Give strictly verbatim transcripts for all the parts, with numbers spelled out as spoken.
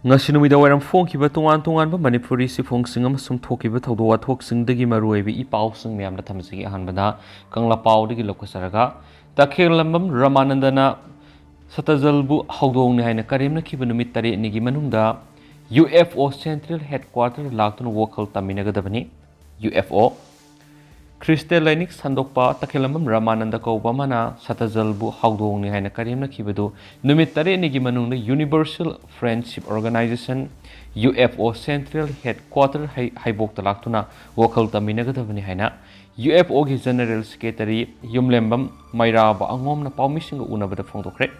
ꯉꯁꯤ ꯅꯨꯃꯤꯗꯥꯡ ꯋꯥꯏꯔꯝ ꯐꯣꯡꯈꯤꯕ ꯇꯣꯉꯥꯟ ꯇꯣꯉꯥꯟꯕ ꯃꯅꯤꯄꯨꯔꯤ ꯆꯦꯐꯣꯡꯁꯤꯡ ꯑꯃꯁꯨꯡ ꯊꯣꯛꯈꯤꯕ ꯊꯧꯗꯣꯛ ꯋꯥꯊꯣꯛꯁꯤꯡꯗꯒꯤ ꯃꯔꯨꯑꯣꯏꯕ ꯏ ꯄꯥꯎꯁꯤꯡ ꯃꯌꯥꯝꯗ ꯊꯝꯖꯒꯦ꯫ ꯑꯍꯥꯟꯕꯗ ꯀꯪꯂꯥ ꯄꯥꯎꯗꯒꯤ ꯂꯧꯈꯠꯆꯔꯒ, ꯇꯈꯦꯜꯂꯝꯕꯝ ꯔꯃꯥꯅꯟꯗꯅ ꯁꯇꯖꯜꯕꯨ ꯍꯧꯗꯣꯡꯅꯤ ꯍꯥꯏꯅ ꯀꯔꯦꯝꯅꯈꯤꯕ ꯅꯨꯃꯤꯠ ꯇꯔꯦꯠꯅꯤꯒꯤ ꯃꯅꯨꯡꯗ U F O central headquarter ꯂꯥꯛꯇꯨꯅ ꯋꯥꯈꯜ ꯇꯝꯃꯤꯟꯅꯒꯗꯕꯅꯤ꯫ ꯌꯨ ꯑꯦꯐ ꯑꯣ ꯈ꯭ꯔꯤꯁꯇ ꯂꯥꯏꯅꯤꯡ ꯁꯟꯗꯣꯛꯄ ꯇꯈꯦꯜꯂꯝꯕꯝ ꯔꯃꯥꯅꯟꯗ ꯀꯧꯕ ꯑꯃꯅ ꯁꯇꯖꯜꯕꯨ ꯍꯧꯗꯣꯡꯅꯤ ꯍꯥꯏꯅ ꯀꯔꯦꯝꯅꯈꯤꯕꯗꯨ ꯅꯨꯃꯤꯠ ꯇꯔꯦꯠꯅꯤꯒꯤ ꯃꯅꯨꯡꯗ universal friendship organisation, U F O, central headquarter ꯍꯩ-, ꯍꯩꯕꯣꯛꯇ ꯂꯥꯛꯇꯨꯅ ꯋꯥꯈꯜ ꯇꯝꯃꯤꯟꯅꯒꯗꯕꯅꯤ ꯍꯥꯏꯅ ꯌꯨ ꯑꯦꯐ ꯑꯣꯒꯤ ꯖꯦꯅꯔꯦꯜ ꯁꯦꯀ꯭ꯔꯦꯇꯔꯤ ꯌꯨꯝꯂꯦꯝꯕꯝ ꯃꯩꯔꯥꯕ ꯑꯉꯣꯝꯅ ꯄꯥꯎꯃꯤꯁꯤꯡꯒ ꯎꯅꯕꯗ ꯐꯣꯡꯗꯣꯛꯈ꯭ꯔꯦ꯫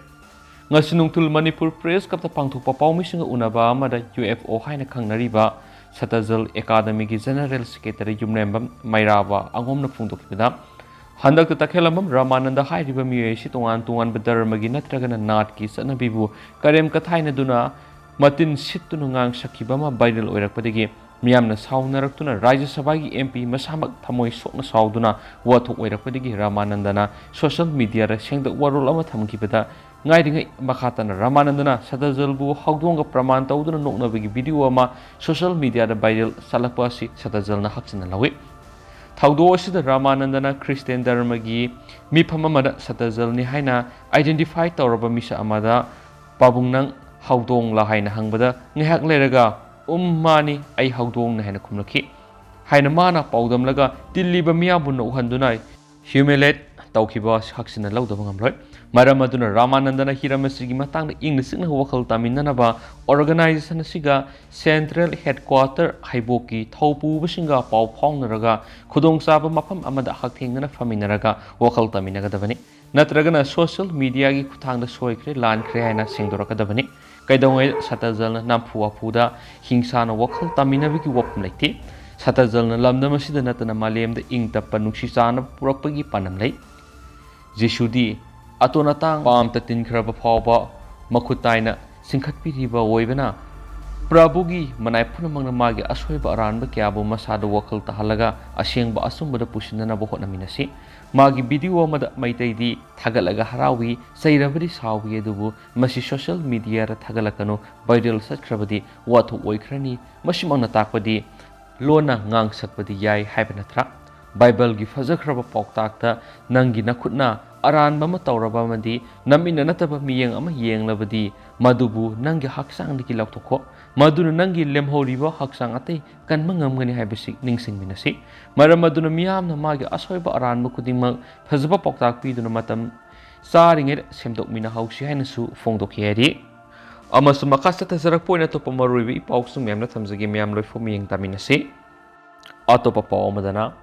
ꯉꯁꯤ ꯅꯨꯡꯊꯤꯜ ꯃꯅꯤꯄꯨꯔ ꯄ꯭ꯔꯦꯁ ꯀ꯭ꯂꯕꯇ ꯄꯥꯡꯊꯣꯛꯄ ꯄꯥꯎꯃꯤꯁꯤꯡꯒ ꯎꯅꯕ ꯑꯃꯗ ꯌꯨ ꯑꯦꯐ ꯑꯣ ꯍꯥꯏꯅ ꯈꯪꯅꯔꯤꯕ ꯁꯇꯖꯜ ꯑꯦꯀꯥꯗꯃꯤꯒꯤ ꯖꯦꯅꯔꯦꯜ ꯁꯦꯀ꯭ꯔꯦꯇꯔꯤ ꯌꯨꯝꯂꯦꯝꯕꯝ ꯃꯩꯔꯥꯕ ꯑꯉꯣꯝꯅ ꯐꯣꯡꯗꯣꯛꯈꯤꯕꯗ, ꯍꯟꯗꯛꯇ ꯇꯈꯦꯜꯂꯝꯕꯝ ꯔꯃꯥꯅꯟꯗ ꯍꯥꯏꯔꯤꯕ ꯃꯤꯑꯣꯏ ꯑꯁꯤ ꯇꯣꯉꯥꯟ ꯇꯣꯉꯥꯟꯕ ꯙꯔꯃꯒꯤ ꯅꯠꯇ꯭ꯔꯒꯅ ꯅꯥꯠꯀꯤ ꯆꯠꯅꯕꯤꯕꯨ ꯀꯔꯦꯝ ꯀꯊꯥꯏꯅꯗꯨꯅ ꯃꯇꯤꯟ ꯁꯤꯠꯇꯨꯅ ꯉꯥꯡ ꯁꯛꯈꯤꯕ ꯑꯃ ꯚꯥꯏꯔꯦꯜ ꯑꯣꯏꯔꯛꯄꯗꯒꯤ ꯃꯤꯌꯥꯝꯅ ꯁꯥꯎꯅꯔꯛꯇꯨꯅ ꯔꯥꯖ꯭ꯌ ꯁꯚꯥꯒꯤ ꯑꯦꯝ ꯄꯤ ꯃꯁꯥꯃꯛ ꯊꯃꯣꯏ ꯁꯣꯛꯅ ꯁꯥꯎꯗꯨꯅ ꯋꯥꯊꯣꯛ ꯑꯣꯏꯔꯛꯄꯗꯒꯤ ꯔꯃꯥꯅꯟꯗꯅ ꯁꯣꯁꯤꯌꯦꯜ ꯃꯤꯗꯤꯌꯥꯗ ꯁꯦꯡꯗꯣꯛ ꯋꯥꯔꯣꯜ ꯑꯃ ꯊꯝꯈꯤꯕꯗ ꯉꯥꯏꯔꯤꯉꯩ ꯃꯈꯥ ꯇꯥꯅ ꯔꯃꯥꯅꯟꯗꯅ ꯁꯇꯖꯜꯕꯨ ꯍꯧꯗꯣꯡꯒ ꯄ꯭ꯔꯃꯥꯟ ꯇꯧꯗꯨꯅ ꯅꯣꯛꯅꯕꯒꯤ ꯚꯤꯗꯤꯑꯣ ꯑꯃ ꯁꯣꯁꯤꯌꯦꯜ ꯃꯤꯗꯤꯌꯥꯗ ꯚꯥꯏꯔꯦꯜ ꯆꯠꯂꯛꯄ ꯑꯁꯤ ꯁꯇꯖꯜꯅ ꯍꯛꯆꯤꯟꯅ ꯂꯧꯏ꯫ ꯊꯧꯗꯣꯛ ꯑꯁꯤꯗ ꯔꯃꯥꯅꯟꯗꯅ ꯈ꯭ꯔꯤꯁꯇꯤꯌꯥꯟ ꯙꯔꯃꯒꯤ ꯃꯤꯐꯝ ꯑꯃꯗ ꯁꯇꯖꯜꯅꯤ ꯍꯥꯏꯅ ꯑꯥꯏꯗꯦꯟꯇꯤꯐꯥꯏ ꯇꯧꯔꯕ ꯃꯤꯁꯛ ꯑꯃꯗ "ꯄꯥꯕꯨꯡ, ꯅꯪ ꯍꯧꯗꯣꯡꯂꯥ?" ꯍꯥꯏꯅ ꯍꯪꯕꯗ ꯉꯥꯏꯍꯥꯛ ꯂꯩꯔꯒ "ꯎꯝ, ꯃꯥꯅꯤ, ꯑꯩ ꯍꯧꯗꯣꯡꯅꯤ" ꯍꯥꯏꯅ ꯈꯨꯝꯂꯛꯈꯤ ꯍꯥꯏꯅ ꯃꯥꯅ ꯄꯥꯎꯗꯝꯂꯒ ꯇꯤꯜꯂꯤꯕ ꯃꯤꯌꯥꯝꯕꯨ ꯅꯣꯛꯍꯟꯗꯨꯅ ꯍ꯭ꯌꯨꯃꯤꯂꯦꯠ ꯇꯧꯈꯤꯕ ꯍꯛꯆꯤꯟꯅ ꯂꯧꯗꯕ ꯉꯝꯂꯣꯏ꯫ ꯃꯔꯝ ꯑꯗꯨꯅ ꯔꯃꯥꯅꯟꯗꯅ ꯍꯤꯔꯝ ꯑꯁꯤꯒꯤ ꯃꯇꯥꯡꯗ ꯏꯪꯅ ꯆꯤꯛꯅ ꯋꯥꯈꯜ ꯇꯥꯃꯤꯟꯅꯅꯕ ꯑꯣꯔꯒꯅꯥꯏꯖꯦꯁꯟ ꯑꯁꯤꯒ ꯁꯦꯟꯇ꯭ꯔꯦꯜ ꯍꯦꯗꯀ꯭ꯋꯥꯇꯔ ꯍꯩꯕꯣꯛꯀꯤ ꯊꯧꯄꯨꯕꯁꯤꯡꯒ ꯄꯥꯎ ꯐꯥꯎꯅꯔꯒ ꯈꯨꯗꯣꯡꯆꯥꯕ ꯃꯐꯝ ꯑꯃꯗ ꯍꯛꯊꯦꯡꯅꯅ ꯐꯝꯃꯤꯟꯅꯔꯒ ꯋꯥꯈꯜ ꯇꯥꯃꯤꯟꯅꯒꯗꯕꯅꯤ꯫ ꯅꯠꯇ꯭ꯔꯒꯅ ꯁꯣꯁꯤꯌꯦꯜ ꯃꯤꯗꯤꯌꯥꯒꯤ ꯈꯨꯠꯊꯥꯡꯗ ꯁꯣꯏꯈ꯭ꯔꯦ, ꯂꯥꯟꯈ꯭ꯔꯦ ꯍꯥꯏꯅ ꯁꯦꯡꯗꯣꯔꯛꯀꯗꯕꯅꯤ꯫ ꯀꯩꯗꯧꯉꯩ ꯁꯇꯖꯜꯅ ꯅꯝꯐꯨ ꯍꯥꯐꯨꯗ ꯍꯤꯡꯁꯥꯅ ꯋꯥꯈꯜ ꯇꯥꯃꯤꯟꯅꯕꯒꯤ ꯋꯥꯐꯝ ꯂꯩꯇꯦ꯫ ꯁꯇꯖꯜꯅ ꯂꯝꯗꯝ ꯑꯁꯤꯗ ꯅꯠꯇꯅ ꯃꯥꯂꯦꯝꯗ ꯏꯪ ꯇꯞꯄ ꯅꯨꯡꯁꯤ ꯆꯥꯟꯅꯕ ꯄꯨꯔꯛꯄꯒꯤ ꯄꯥꯟꯗꯝ ꯂꯩ꯫ ꯖꯤꯁꯨꯗꯤ ꯑꯇꯣꯟ ꯑꯇꯥꯡ ꯄꯥꯝꯇ ꯇꯤꯟꯈ꯭ꯔꯕ ꯐꯥꯎꯕ ꯃꯈꯨꯠ ꯇꯥꯏꯅ ꯆꯤꯡꯈꯠꯄꯤꯔꯤꯕ ꯑꯣꯏꯕꯅ, ꯄ꯭ꯔꯚꯨꯒꯤ ꯃꯅꯥꯏ ꯄꯨꯝꯅꯃꯛꯅ ꯃꯥꯒꯤ ꯑꯁꯣꯏꯕ ꯑꯔꯥꯟꯕ ꯀꯌꯥꯕꯨ ꯃꯁꯥꯗ ꯋꯥꯈꯜ ꯇꯥꯍꯜꯂꯒ ꯑꯁꯦꯡꯕ ꯑꯆꯨꯝꯕꯗ ꯄꯨꯁꯤꯟꯅꯅꯕ ꯍꯣꯠꯅꯃꯤꯟꯅꯁꯤ꯫ ꯃꯥꯒꯤ ꯚꯤꯗꯤꯑꯣ ꯑꯃꯗ ꯃꯩꯇꯩꯗꯤ ꯊꯥꯒꯠꯂꯒ ꯍꯔꯥꯎꯏ, ꯆꯩꯔꯕꯗꯤ ꯁꯥꯎꯏ, ꯑꯗꯨꯕꯨ ꯃꯁꯤ ꯁꯣꯁꯤꯌꯦꯜ ꯃꯤꯗꯤꯌꯥꯗ ꯊꯥꯒꯠꯂꯛꯀꯅꯨ, ꯚꯥꯏꯔꯦꯜ ꯆꯠꯈ꯭ꯔꯕꯗꯤ ꯋꯥꯊꯣꯛ ꯑꯣꯏꯈ꯭ꯔꯅꯤ꯫ ꯃꯁꯤꯃꯛꯅ ꯇꯥꯛꯄꯗꯤ ꯂꯣꯟꯅ ꯉꯥꯡ ꯁꯛꯄꯗꯤ ꯌꯥꯏ ꯍꯥꯏꯕ ꯅꯠꯇ꯭ꯔꯥ? ꯕꯥꯏꯕꯜꯒꯤ ꯐꯖꯈ꯭ꯔꯕ ꯄꯥꯎꯇꯥꯛꯇ ꯅꯪꯒꯤ ꯅꯈꯨꯠꯅ ꯑꯔꯥꯟꯕ ꯑꯃ ꯇꯧꯔꯕ ꯑꯃꯗꯤ ꯅꯃꯤꯠꯅ ꯅꯠꯇꯕ ꯃꯤꯠꯌꯦꯡ ꯑꯃ ꯌꯦꯡꯂꯕꯗꯤ ꯃꯗꯨꯕꯨ ꯅꯪꯒꯤ ꯍꯛꯆꯥꯡꯗꯒꯤ ꯂꯧꯊꯣꯛꯈꯣ꯫ ꯃꯗꯨꯅ ꯅꯪꯒꯤ ꯂꯦꯝꯍꯧꯔꯤꯕ ꯍꯛꯆꯥꯡ ꯑꯇꯩ ꯀꯟꯕ ꯉꯝꯒꯅꯤ ꯍꯥꯏꯕꯁꯤ ꯅꯤꯡꯁꯤꯡꯃꯤꯟꯅꯁꯤ꯫ ꯃꯔꯝ ꯑꯗꯨꯅ ꯃꯤꯌꯥꯝꯅ ꯃꯥꯒꯤ ꯑꯁꯣꯏꯕ ꯑꯔꯥꯟꯕ ꯈꯨꯗꯤꯡꯃꯛ ꯐꯖꯕ ꯄꯥꯎꯇꯥꯛ ꯄꯤꯗꯨꯅ ꯃꯇꯝ ꯆꯥꯔꯤꯉꯩꯗ ꯁꯦꯝꯗꯣꯛꯃꯤꯟꯅꯍꯧꯁꯤ ꯍꯥꯏꯅꯁꯨ ꯐꯣꯡꯗꯣꯛꯈꯤ ꯍꯥꯏꯔꯤ꯫ ꯑꯃꯁꯨꯡ ꯃꯈꯥ ꯆꯠꯊꯖꯔꯛꯄ ꯑꯣꯏꯅ ꯑꯇꯣꯞꯄ ꯃꯔꯨꯑꯣꯏꯕ ꯏ ꯄꯥꯎꯁꯨ ꯃꯌꯥꯝꯅ ꯊꯝꯖꯒꯦ, ꯃꯌꯥꯝ ꯂꯣꯏꯐꯥꯎ ꯃꯤꯠꯌꯦꯡ ꯇꯥꯃꯤꯟꯅꯁꯤ꯫ ꯑꯇꯣꯞꯄ ꯄꯥꯎ ꯑꯃꯗꯅ,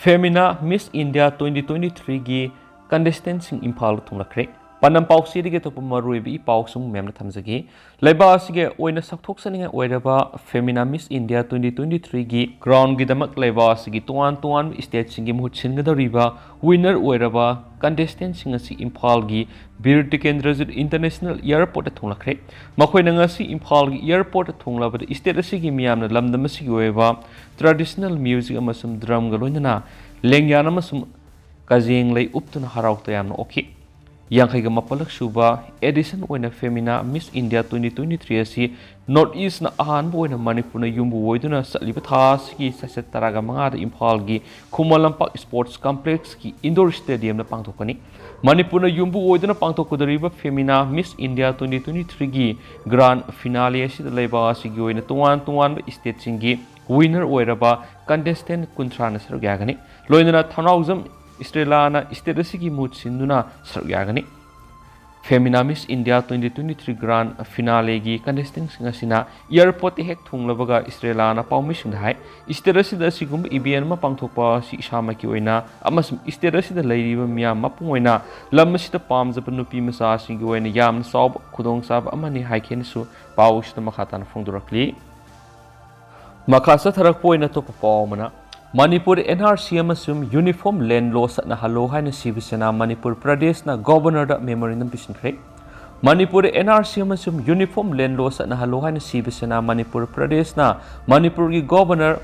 ꯐꯦꯃꯤꯅꯥ ꯃꯤꯁ ꯏꯟꯗꯤꯌꯥ ꯇ꯭ꯋꯦꯟꯇꯤ ꯇ꯭ꯋꯦꯟꯇꯤ ꯊ꯭ꯔꯤꯒꯤ ꯀꯟꯇꯦꯁꯇꯦꯟꯁꯤꯡ ꯏꯝꯐꯥꯜꯗ ꯊꯨꯡꯂꯛꯈ꯭ꯔꯦ꯫ ꯄꯥꯟꯗꯝ ꯄꯥꯎꯆꯦꯗꯒꯤ ꯑꯇꯣꯞꯄ ꯃꯔꯨꯑꯣꯏꯕ ꯏ ꯄꯥꯎꯁꯨ ꯃꯌꯥꯝꯅ ꯊꯝꯖꯒꯦ꯫ ꯂꯩꯕꯥꯛ ꯑꯁꯤꯒꯤ ꯑꯣꯏꯅ ꯁꯛꯊꯣꯛꯆꯅꯤꯡꯉꯥꯏ ꯑꯣꯏꯔꯕ ꯐꯦꯃꯤꯅꯥ ꯃꯤꯁ ꯏꯟꯗꯤꯌꯥ ꯇ꯭ꯋꯦꯟꯇꯤ ꯇ꯭ꯋꯦꯟꯇꯤ ꯊ꯭ꯔꯤꯒꯤ ꯒ꯭ꯔꯥꯎꯟꯒꯤꯗꯃꯛ ꯂꯩꯕꯥꯛ ꯑꯁꯤꯒꯤ ꯇꯣꯉꯥꯟ ꯇꯣꯉꯥꯟꯕ ꯁ꯭ꯇꯦꯠꯁꯤꯡꯒꯤ ꯃꯍꯨꯠ ꯁꯤꯟꯒꯗꯧꯔꯤꯕ ꯋꯤꯟꯅꯔ ꯑꯣꯏꯔꯕ ꯀꯟꯇꯦꯁꯇꯦꯟꯁꯤꯡ ꯑꯁꯤ ꯏꯝꯐꯥꯜꯒꯤ ꯕꯤꯔ ꯇꯤꯀꯦꯟꯗ꯭ꯔꯖꯤꯠ ꯏꯟꯇꯔꯅꯦꯁꯅꯦꯜ ꯑꯦꯌꯔꯄꯣꯔꯠꯇ ꯊꯨꯡꯂꯛꯈ꯭ꯔꯦ꯫ ꯃꯈꯣꯏꯅ ꯉꯁꯤ ꯏꯝꯐꯥꯜꯒꯤ ꯑꯦꯌꯔꯄꯣꯔꯠꯇ ꯊꯨꯡꯂꯕꯗ ꯁ꯭ꯇꯦꯠ ꯑꯁꯤꯒꯤ ꯃꯤꯌꯥꯝꯅ ꯂꯝꯗꯝ ꯑꯁꯤꯒꯤ ꯑꯣꯏꯕ ꯇ꯭ꯔꯦꯗꯤꯁꯅꯦꯜ ꯃ꯭ꯌꯨꯖꯤꯛ ꯑꯃꯁꯨꯡ ꯗ꯭ꯔꯝꯒ ꯂꯣꯏꯅꯅ ꯂꯦꯡꯌꯥꯟ ꯑꯃꯁꯨꯡ ꯀꯖꯦꯡ ꯂꯩ ꯎꯞꯇꯨꯅ ꯍꯔꯥꯎ ꯇꯌꯥꯝꯅ ꯑꯣꯛꯈꯤ꯫ ꯌꯥꯡꯈꯩꯒ ꯃꯥꯄꯜꯂꯛ ꯁꯨꯕ ꯑꯦꯗꯤꯁꯟ ꯑꯣꯏꯅ ꯐꯦꯃꯤꯅꯥ ꯃꯤꯁ ꯏꯟꯗꯤꯌꯥ ꯇ꯭ꯋꯦꯟꯇꯤ ꯇ꯭ꯋꯦꯟꯇꯤ ꯊ꯭ꯔꯤ ꯑꯁꯤ ꯅꯣꯔꯠ ꯏꯁꯅ ꯑꯍꯥꯟꯕ ꯑꯣꯏꯅ ꯃꯅꯤꯄꯨꯔꯅ ꯌꯨꯝꯕꯨ ꯑꯣꯏꯗꯨꯅ ꯆꯠꯂꯤꯕ ꯊꯥ ꯑꯁꯤꯒꯤ ꯆꯩꯆꯠ ꯇꯔꯥꯒ ꯃꯉꯥꯗ ꯏꯝꯐꯥꯜꯒꯤ ꯈꯨꯃꯟ ꯂꯝꯄꯥꯛ ꯁ꯭ꯄꯣꯔꯠꯁ ꯀꯝꯄ꯭ꯂꯦꯛꯁꯀꯤ ꯏꯟꯗꯣꯔ ꯁ꯭ꯇꯦꯗꯤꯌꯝꯗ ꯄꯥꯡꯊꯣꯛꯀꯅꯤ꯫ ꯃꯅꯤꯄꯨꯔꯅ ꯌꯨꯝꯕꯨ ꯑꯣꯏꯗꯨꯅ ꯄꯥꯡꯊꯣꯛꯀꯗꯧꯔꯤꯕ ꯐꯦꯃꯤꯅꯥ ꯃꯤꯁ ꯏꯟꯗꯤꯌꯥ ꯇ꯭ꯋꯦꯟꯇꯤ ꯇ꯭ꯋꯦꯟꯇꯤ ꯊ꯭ꯔꯤꯒꯤ ꯒ꯭ꯔꯥꯟ ꯐꯤꯅꯥꯂꯦ ꯑꯁꯤꯗ ꯂꯩꯕꯥꯛ ꯑꯁꯤꯒꯤ ꯑꯣꯏꯅ ꯇꯣꯉꯥꯟ ꯇꯣꯉꯥꯟꯕ ꯁ꯭ꯇꯦꯠꯁꯤꯡꯒꯤ ꯋꯤꯟꯅꯔ ꯑꯣꯏꯔꯕ ꯀꯟꯇꯦꯁꯇꯦꯟ ꯀꯨꯟꯊ꯭ꯔꯥꯅ ꯁꯔꯨꯛ ꯌꯥꯒꯅꯤ꯫ ꯂꯣꯏꯅꯅ ꯊꯧꯅꯥꯎꯖꯝ ꯏꯁꯇ꯭ꯔꯦꯂꯥꯅ ꯁ꯭ꯇꯦꯠ ꯑꯁꯤꯒꯤ ꯃꯍꯨꯠ ꯁꯤꯟꯗꯨꯅ ꯁꯔꯨꯛ ꯌꯥꯒꯅꯤ꯫ ꯐꯦꯃꯤꯅꯥ ꯃꯤꯁ ꯏꯟꯗꯤꯌꯥ ꯇ꯭ꯋꯦꯟꯇꯤ ꯇ꯭ꯋꯦꯟꯇꯤ ꯊ꯭ꯔꯤ ꯒ꯭ꯔꯥꯟ ꯐꯤꯅꯥꯂꯦꯒꯤ ꯀꯟꯇꯦꯁꯇꯦꯟꯁꯤꯡ ꯑꯁꯤꯅ ꯑꯦꯌꯔꯄꯣꯔꯠꯇ ꯍꯦꯛ ꯊꯨꯡꯂꯕꯒ ꯏꯁꯇ꯭ꯔꯦꯂꯥꯅ ꯄꯥꯎꯃꯤꯁꯤꯡꯗ ꯍꯥꯏ, ꯁ꯭ꯇꯦꯠ ꯑꯁꯤꯗ ꯑꯁꯤꯒꯨꯝꯕ ꯏꯚꯦꯟ ꯑꯃ ꯄꯥꯡꯊꯣꯛꯄ ꯑꯁꯤ ꯏꯁꯥꯃꯛꯀꯤ ꯑꯣꯏꯅ ꯑꯃꯁꯨꯡ ꯁ꯭ꯇꯦꯠ ꯑꯁꯤꯗ ꯂꯩꯔꯤꯕ ꯃꯤꯌꯥꯝ ꯃꯄꯨꯡ ꯑꯣꯏꯅ ꯂꯝ ꯑꯁꯤꯗ ꯄꯥꯝꯖꯕ ꯅꯨꯄꯤ ꯃꯆꯥꯁꯤꯡꯒꯤ ꯑꯣꯏꯅ ꯌꯥꯝꯅ ꯆꯥꯎꯕ ꯈꯨꯗꯣꯡꯆꯥꯕ ꯑꯃꯅꯤ ꯍꯥꯏꯈꯤꯅꯁꯨ ꯄꯥꯎ ꯑꯁꯤꯗ ꯃꯈꯥ ꯇꯥꯅ ꯐꯣꯡꯗꯣꯔꯛꯂꯤ꯫ ꯃꯈꯥ ꯆꯠꯊꯔꯛꯄ ꯑꯣꯏꯅ ꯑꯇꯣꯞꯄ ꯄꯥꯎ ꯑꯃꯅ, ꯃꯅꯤꯄꯨꯔ ꯑꯦꯟ ꯑꯥꯔ ꯁꯤ ꯑꯃꯁꯨꯡ ꯌꯨꯅꯤꯐꯣꯔꯝ ꯂꯦꯟ ꯂꯣ ꯆꯠꯅꯍꯜꯂꯣ ꯍꯥꯏꯅ ꯁꯤꯕ ꯁꯦꯅꯥ ꯃꯅꯤꯄꯨꯔ ꯄ꯭ꯔꯗꯦꯁꯅ ꯒꯣꯚꯔꯅꯔꯗ ꯃꯦꯃꯣꯔꯦꯟꯗꯝ ꯄꯤꯁꯤꯟꯈ꯭ꯔꯦ꯫ ꯃꯅꯤꯄꯨꯔꯗ ꯑꯦꯟ ꯑꯥꯔ ꯁꯤ ꯑꯃꯁꯨꯡ ꯌꯨꯅꯤꯐꯣꯔꯝ ꯂꯦꯟ ꯂꯣ ꯆꯠꯅꯍꯜꯂꯨ ꯍꯥꯏꯅ ꯁꯤꯕ ꯁꯦꯅꯥ ꯃꯅꯤꯄꯨꯔ ꯄ꯭ꯔꯗꯦꯁꯅ ꯃꯅꯤꯄꯨꯔꯒꯤ ꯒꯣꯕꯔꯅꯔ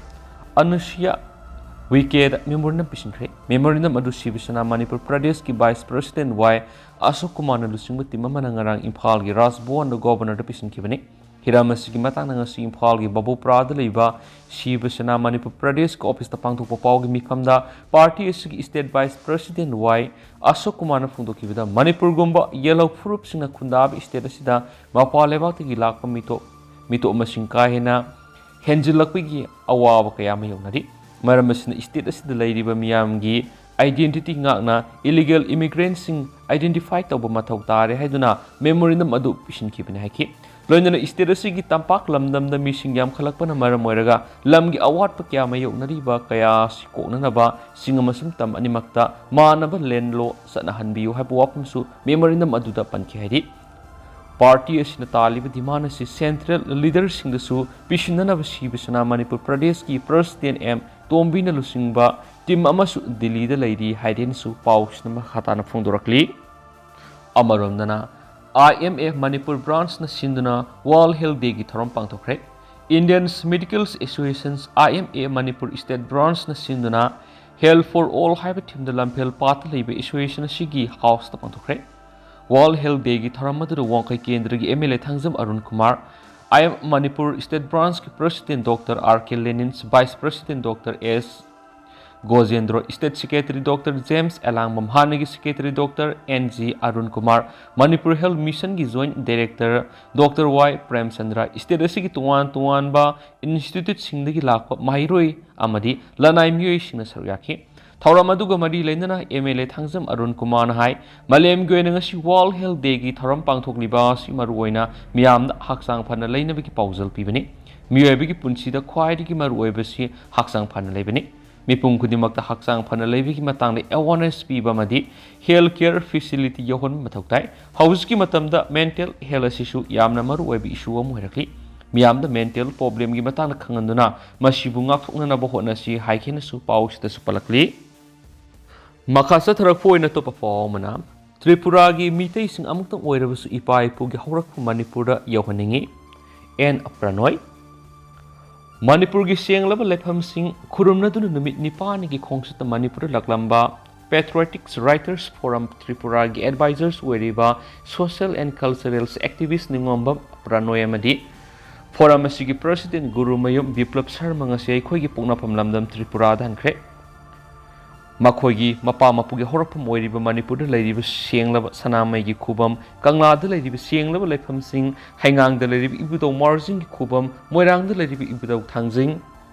ꯑꯅꯨꯁꯨꯌꯥ ꯎꯏꯀꯦꯗ ꯃꯦꯃꯣꯔꯦꯟꯗꯝ ꯄꯤꯁꯤꯟꯈ꯭ꯔꯦ꯫ ꯃꯦꯃꯣꯔꯦꯟꯗꯝ ꯑꯗꯨ ꯁꯤꯕ ꯁꯦꯅꯥ ꯃꯅꯤꯄꯨꯔ ꯄ꯭ꯔꯗꯦꯁꯀꯤ ꯚꯥꯏꯁ ꯄ꯭ꯔꯁꯤꯗꯦꯟ ꯋꯥꯏ ꯑꯁꯣꯛ ꯀꯨꯃꯥꯔꯅ ꯂꯨꯆꯤꯡꯕ ꯇꯤꯝ ꯑꯃꯅ ꯉꯔꯥꯡ ꯏꯝꯐꯥꯜꯒꯤ ꯔꯥꯖꯚꯋꯟꯗ ꯒꯣꯕꯔꯅꯔꯗ ꯄꯤꯁꯤꯟꯈꯤꯕꯅꯤ꯫ ꯍꯤꯔꯝ ꯑꯁꯤꯒꯤ ꯃꯇꯥꯡꯗ ꯉꯁꯤ ꯏꯝꯐꯥꯜꯒꯤ ꯕꯕꯨꯄ꯭ꯔꯥꯗ ꯂꯩꯕ ꯁꯤꯕ ꯁꯦꯅꯥ ꯃꯅꯤꯄꯨꯔ ꯄ꯭ꯔꯗꯦꯁꯀꯤ ꯑꯣꯐꯤꯁꯇ ꯄꯥꯡꯊꯣꯛꯄ ꯄꯥꯎꯒꯤ ꯃꯤꯐꯝꯗ ꯄꯥꯔꯇꯤ ꯑꯁꯤꯒꯤ ꯁ꯭ꯇꯦꯠ ꯚꯥꯏꯁ ꯄ꯭ꯔꯁꯤꯗꯦꯟ ꯋꯥꯏ ꯑꯁꯣꯛ ꯀꯨꯃꯥꯔꯅ ꯐꯣꯡꯗꯣꯛꯈꯤꯕꯗ, ꯃꯅꯤꯄꯨꯔꯒꯨꯝꯕ ꯌꯦꯜꯍꯧ ꯐꯨꯔꯨꯞꯁꯤꯡꯅ ꯈꯨꯟꯗꯥꯕ ꯁ꯭ꯇꯦꯠ ꯑꯁꯤꯗ ꯃꯄꯥꯟ ꯂꯩꯕꯥꯛꯇꯒꯤ ꯂꯥꯛꯄ ꯃꯤꯇꯣꯞ ꯃꯤꯇꯣꯞ ꯃꯁꯤꯡ ꯀꯥ ꯍꯦꯟꯅ ꯍꯦꯟꯖꯤꯜꯂꯛꯄꯒꯤ ꯑꯋꯥꯕ ꯀꯌꯥ ꯃꯥꯌꯣꯛꯅꯔꯤ꯫ ꯃꯔꯝ ꯑꯁꯤꯅ ꯁ꯭ꯇꯦꯠ ꯑꯁꯤꯗ ꯂꯩꯔꯤꯕ ꯃꯤꯌꯥꯝꯒꯤ ꯑꯥꯏꯗꯦꯟꯇꯤꯇꯤ ꯉꯥꯛꯅ ꯏꯂꯤꯒꯦꯜ ꯏꯃꯤꯒ꯭ꯔꯦꯟꯠꯁꯤꯡ ꯑꯥꯏꯗꯦꯟꯇꯤꯐꯥꯏ ꯇꯧꯕ ꯃꯊꯧ ꯇꯥꯔꯦ ꯍꯥꯏꯗꯨꯅ ꯃꯦꯃꯣꯔꯦꯟꯗꯝ ꯑꯗꯨ ꯄꯤꯁꯤꯟꯈꯤꯕꯅꯤ ꯍꯥꯏꯈꯤ꯫ ꯂꯣꯏꯅꯅ ꯁ꯭ꯇꯦꯠ ꯑꯁꯤꯒꯤ ꯇꯝꯄꯥꯛ ꯂꯝꯗꯝꯗ ꯃꯤꯁꯤꯡ ꯌꯥꯝꯈꯠꯂꯛꯄꯅ ꯃꯔꯝ ꯑꯣꯏꯔꯒ ꯂꯝꯒꯤ ꯑꯋꯥꯠꯄ ꯀꯌꯥ ꯃꯥꯌꯣꯛꯅꯔꯤꯕ ꯀꯌꯥ ꯑꯁꯤ ꯀꯣꯛꯅꯅꯕ ꯆꯤꯡ ꯑꯃꯁꯨꯡ ꯇꯝ ꯑꯅꯤꯃꯛꯇ ꯃꯥꯟꯅꯕ ꯂꯦꯟ ꯂꯣ ꯆꯠꯅꯍꯟꯕꯤꯌꯨ ꯍꯥꯏꯕ ꯋꯥꯐꯝꯁꯨ ꯃꯦꯃꯣꯔꯦꯟꯗꯝ ꯑꯗꯨꯗ ꯄꯟꯈꯤ ꯍꯥꯏꯔꯤ꯫ ꯄꯥꯔꯇꯤ ꯑꯁꯤꯅ ꯇꯥꯜꯂꯤꯕ ꯗꯤꯃꯥꯟ ꯑꯁꯤ ꯁꯦꯟꯇ꯭ꯔꯦꯜ ꯂꯤꯗꯔꯁꯤꯡꯗꯁꯨ ꯄꯤꯁꯤꯟꯅꯅꯕ ꯁꯤꯕ ꯁꯦꯅꯥ ꯃꯅꯤꯄꯨꯔ ꯄ꯭ꯔꯗꯦꯁꯀꯤ ꯄ꯭ꯔꯁꯤꯗꯦꯟ ꯑꯦꯝ ꯇꯣꯝꯕꯤꯅ ꯂꯨꯆꯤꯡꯕ ꯇꯤꯝ ꯑꯃꯁꯨ ꯗꯤꯜꯂꯤꯗ ꯂꯩꯔꯤ ꯍꯥꯏꯗꯦꯅꯁꯨ ꯄꯥꯎꯁꯤꯅ ꯃꯈꯥ ꯇꯥꯅ ꯐꯣꯡꯗꯣꯔꯛꯂꯤ꯫ ꯑꯃꯔꯣꯝꯗꯅ, ꯑꯥꯏ ꯑꯦꯝ ꯑꯦ ꯃꯅꯤꯄꯨꯔ ꯕ꯭ꯔꯥꯟꯁꯅ ꯁꯤꯟꯗꯨꯅ ꯋꯥꯔꯜꯗ ꯍꯦꯜꯊ ꯗꯦꯒꯤ ꯊꯧꯔꯝ ꯄꯥꯡꯊꯣꯛꯈ꯭ꯔꯦ꯫ Indian medical association, I M A, Manipur state ꯕ꯭ꯔꯥꯟꯁꯅ ꯁꯤꯟꯗꯨꯅ Health for All ꯍꯥꯏꯕ ꯊꯤꯝꯗ ꯂꯝꯐꯦꯜ ꯄꯥꯠꯇ ꯂꯩꯕ ꯑꯦꯁꯣꯁꯤꯌꯦꯁꯟ ꯑꯁꯤꯒꯤ ꯍꯥꯎꯁꯇ ꯄꯥꯡꯊꯣꯛꯈ꯭ꯔꯦ꯫ ꯋꯥꯔꯜꯗ ꯍꯦꯜꯊ ꯗꯦꯒꯤ ꯊꯧꯔꯝ ꯑꯗꯨꯗ ꯋꯥꯡꯈꯩ ꯀꯦꯟꯗ꯭ꯔꯒꯤ M L A Thangjam Arun Kumar, I M Manipur state ꯕ꯭ꯔꯥꯟꯁꯀꯤ president doctor R K Lenin, vice president doctor S Gojendro, state secretary doctor James Elangbam, ꯍꯥꯟꯅꯒꯤ secretary doctor N G Arun Kumar, Manipur health ꯃꯤꯁꯟꯒꯤ joint director doctor Y Premchandra, state ꯑꯁꯤꯒꯤ ꯇꯣꯉꯥꯟ ꯇꯣꯉꯥꯟꯕ ꯏꯟꯁꯇꯤꯇ꯭ꯌꯨꯠꯁꯤꯡꯗꯒꯤ ꯂꯥꯛꯄ ꯃꯍꯩꯔꯣꯏ ꯑꯃꯗꯤ ꯂꯅꯥꯏ ꯃꯤꯑꯣꯏꯁꯤꯡꯅ ꯁꯔꯨꯛ ꯌꯥꯈꯤ꯫ ꯊꯧꯔꯝ ꯑꯗꯨꯒ ꯃꯔꯤ ꯂꯩꯅꯅ M L A Thangjam Arun ꯀꯨꯃꯥꯔꯅ ꯍꯥꯏ, ꯃꯥꯂꯦꯝꯒꯤ ꯑꯣꯏꯅ ꯉꯁꯤ ꯋꯥꯔꯜꯗ ꯍꯦꯜꯊ ꯗꯦꯒꯤ ꯊꯧꯔꯝ ꯄꯥꯡꯊꯣꯛꯂꯤꯕ ꯑꯁꯤ ꯃꯔꯨꯑꯣꯏꯅ ꯃꯤꯌꯥꯝꯗ ꯍꯛꯆꯥꯡ ꯐꯅ ꯂꯩꯅꯕꯒꯤ ꯄꯥꯎꯖꯦꯜ ꯄꯤꯕꯅꯤ꯫ ꯃꯤꯑꯣꯏꯕꯒꯤ ꯄꯨꯟꯁꯤꯗ ꯈ꯭ꯋꯥꯏꯗꯒꯤ ꯃꯔꯨꯑꯣꯏꯕꯁꯤ ꯍꯛꯆꯥꯡ ꯐꯅ ꯂꯩꯕꯅꯤ꯫ ꯃꯤꯄꯨꯝ ꯈꯨꯗꯤꯡꯃꯛꯇ ꯍꯛꯆꯥꯡ ꯐꯅ ꯂꯩꯕꯒꯤ ꯃꯇꯥꯡꯗ ꯑꯦꯋꯥꯔꯅꯦꯁ ꯄꯤꯕ ꯑꯃꯗꯤ ꯍꯦꯜꯊ ꯀꯦꯌꯔ ꯐꯦꯁꯤꯂꯤꯇꯤ ꯌꯧꯍꯟꯕ ꯃꯊꯧ ꯇꯥꯏ꯫ ꯍꯧꯖꯤꯛꯀꯤ ꯃꯇꯝꯗ ꯃꯦꯟꯇꯦꯜ ꯍꯦꯜꯊ ꯑꯁꯤꯁꯨ ꯌꯥꯝꯅ ꯃꯔꯨꯑꯣꯏꯕ ꯏꯁꯨ ꯑꯃ ꯑꯣꯏꯔꯛꯂꯤ꯫ ꯃꯤꯌꯥꯝꯗ ꯃꯦꯟꯇꯦꯜ ꯄ꯭ꯔꯣꯕ꯭ꯂꯦꯝꯒꯤ ꯃꯇꯥꯡꯗ ꯈꯪꯍꯟꯗꯨꯅ ꯃꯁꯤꯕꯨ ꯉꯥꯛꯊꯣꯛꯅꯅꯕ ꯍꯣꯠꯅꯁꯤ ꯍꯥꯏꯈꯤꯅꯁꯨ ꯄꯥꯎꯁꯤꯗꯁꯨ ꯄꯜꯂꯛꯂꯤ꯫ ꯃꯈꯥ ꯆꯠꯊꯔꯛꯄ ꯑꯣꯏꯅ ꯑꯇꯣꯞꯄ ꯄꯥꯎ ꯑꯃꯅ, ꯇ꯭ꯔꯤꯄꯨꯔꯥꯒꯤ ꯃꯤꯇꯩꯁꯤꯡ ꯑꯃꯨꯛꯇꯪ ꯑꯣꯏꯔꯕꯁꯨ ꯏꯄꯥ ꯏꯄꯨꯒꯤ ꯍꯧꯔꯛꯐꯝ ꯃꯅꯤꯄꯨꯔꯗ ꯌꯧꯍꯟꯅꯤꯡꯏ꯫ ꯑꯦꯟ ꯄ꯭ꯔꯅꯣꯏ꯫ ꯃꯅꯤꯄꯨꯔꯒꯤ ꯁꯦꯡꯂꯕ ꯂꯩꯐꯝꯁꯤꯡ ꯈꯨꯔꯨꯝꯅꯗꯨꯅ ꯅꯨꯃꯤꯠ ꯅꯤꯄꯥꯜꯅꯤꯒꯤ ꯈꯣꯡꯆꯠꯇ ꯃꯅꯤꯄꯨꯔꯗ ꯂꯥꯛꯂꯝꯕ Patriotic Writers Forum ꯇ꯭ꯔꯤꯄꯨꯔꯥꯒꯤ advisors ꯑꯣꯏꯔꯤꯕ social and cultural activist ꯅꯤꯉꯣꯝꯕꯝ Pranoy ꯑꯃꯗꯤ forum ꯑꯁꯤꯒꯤ president ꯒꯨꯔꯨꯃꯌꯨꯝ ꯕꯤꯄ꯭ꯂꯕ ꯁꯔꯃ ꯉꯁꯤ ꯑꯩꯈꯣꯏꯒꯤ ꯄꯣꯛꯅꯐꯝ ꯂꯝꯗꯝ ꯇ꯭ꯔꯤꯄꯨꯔꯥꯗ ꯍꯟꯈ꯭ꯔꯦ꯫ ꯃꯈꯣꯏꯒꯤ ꯃꯄꯥ ꯃꯄꯨꯒꯤ ꯍꯧꯔꯛꯐꯝ ꯑꯣꯏꯔꯤꯕ ꯃꯅꯤꯄꯨꯔꯗ ꯂꯩꯔꯤꯕ ꯁꯦꯡꯂꯕ ꯁꯅꯥꯃꯍꯤꯒꯤ ꯈꯨꯕꯝ, ꯀꯪꯂꯥꯗ ꯂꯩꯔꯤꯕ ꯁꯦꯡꯂꯕ ꯂꯩꯐꯝꯁꯤꯡ, ꯍꯩꯉꯥꯡꯗ ꯂꯩꯔꯤꯕ ꯏꯕꯨꯙꯧ ꯃꯥꯔꯖꯤꯡꯒꯤ ꯈꯨꯕꯝ, ꯃꯣꯏꯔꯥꯡꯗ ꯂꯩꯔꯤꯕ ꯏꯕꯨꯙꯧ ꯊꯥꯡꯖꯤꯡ,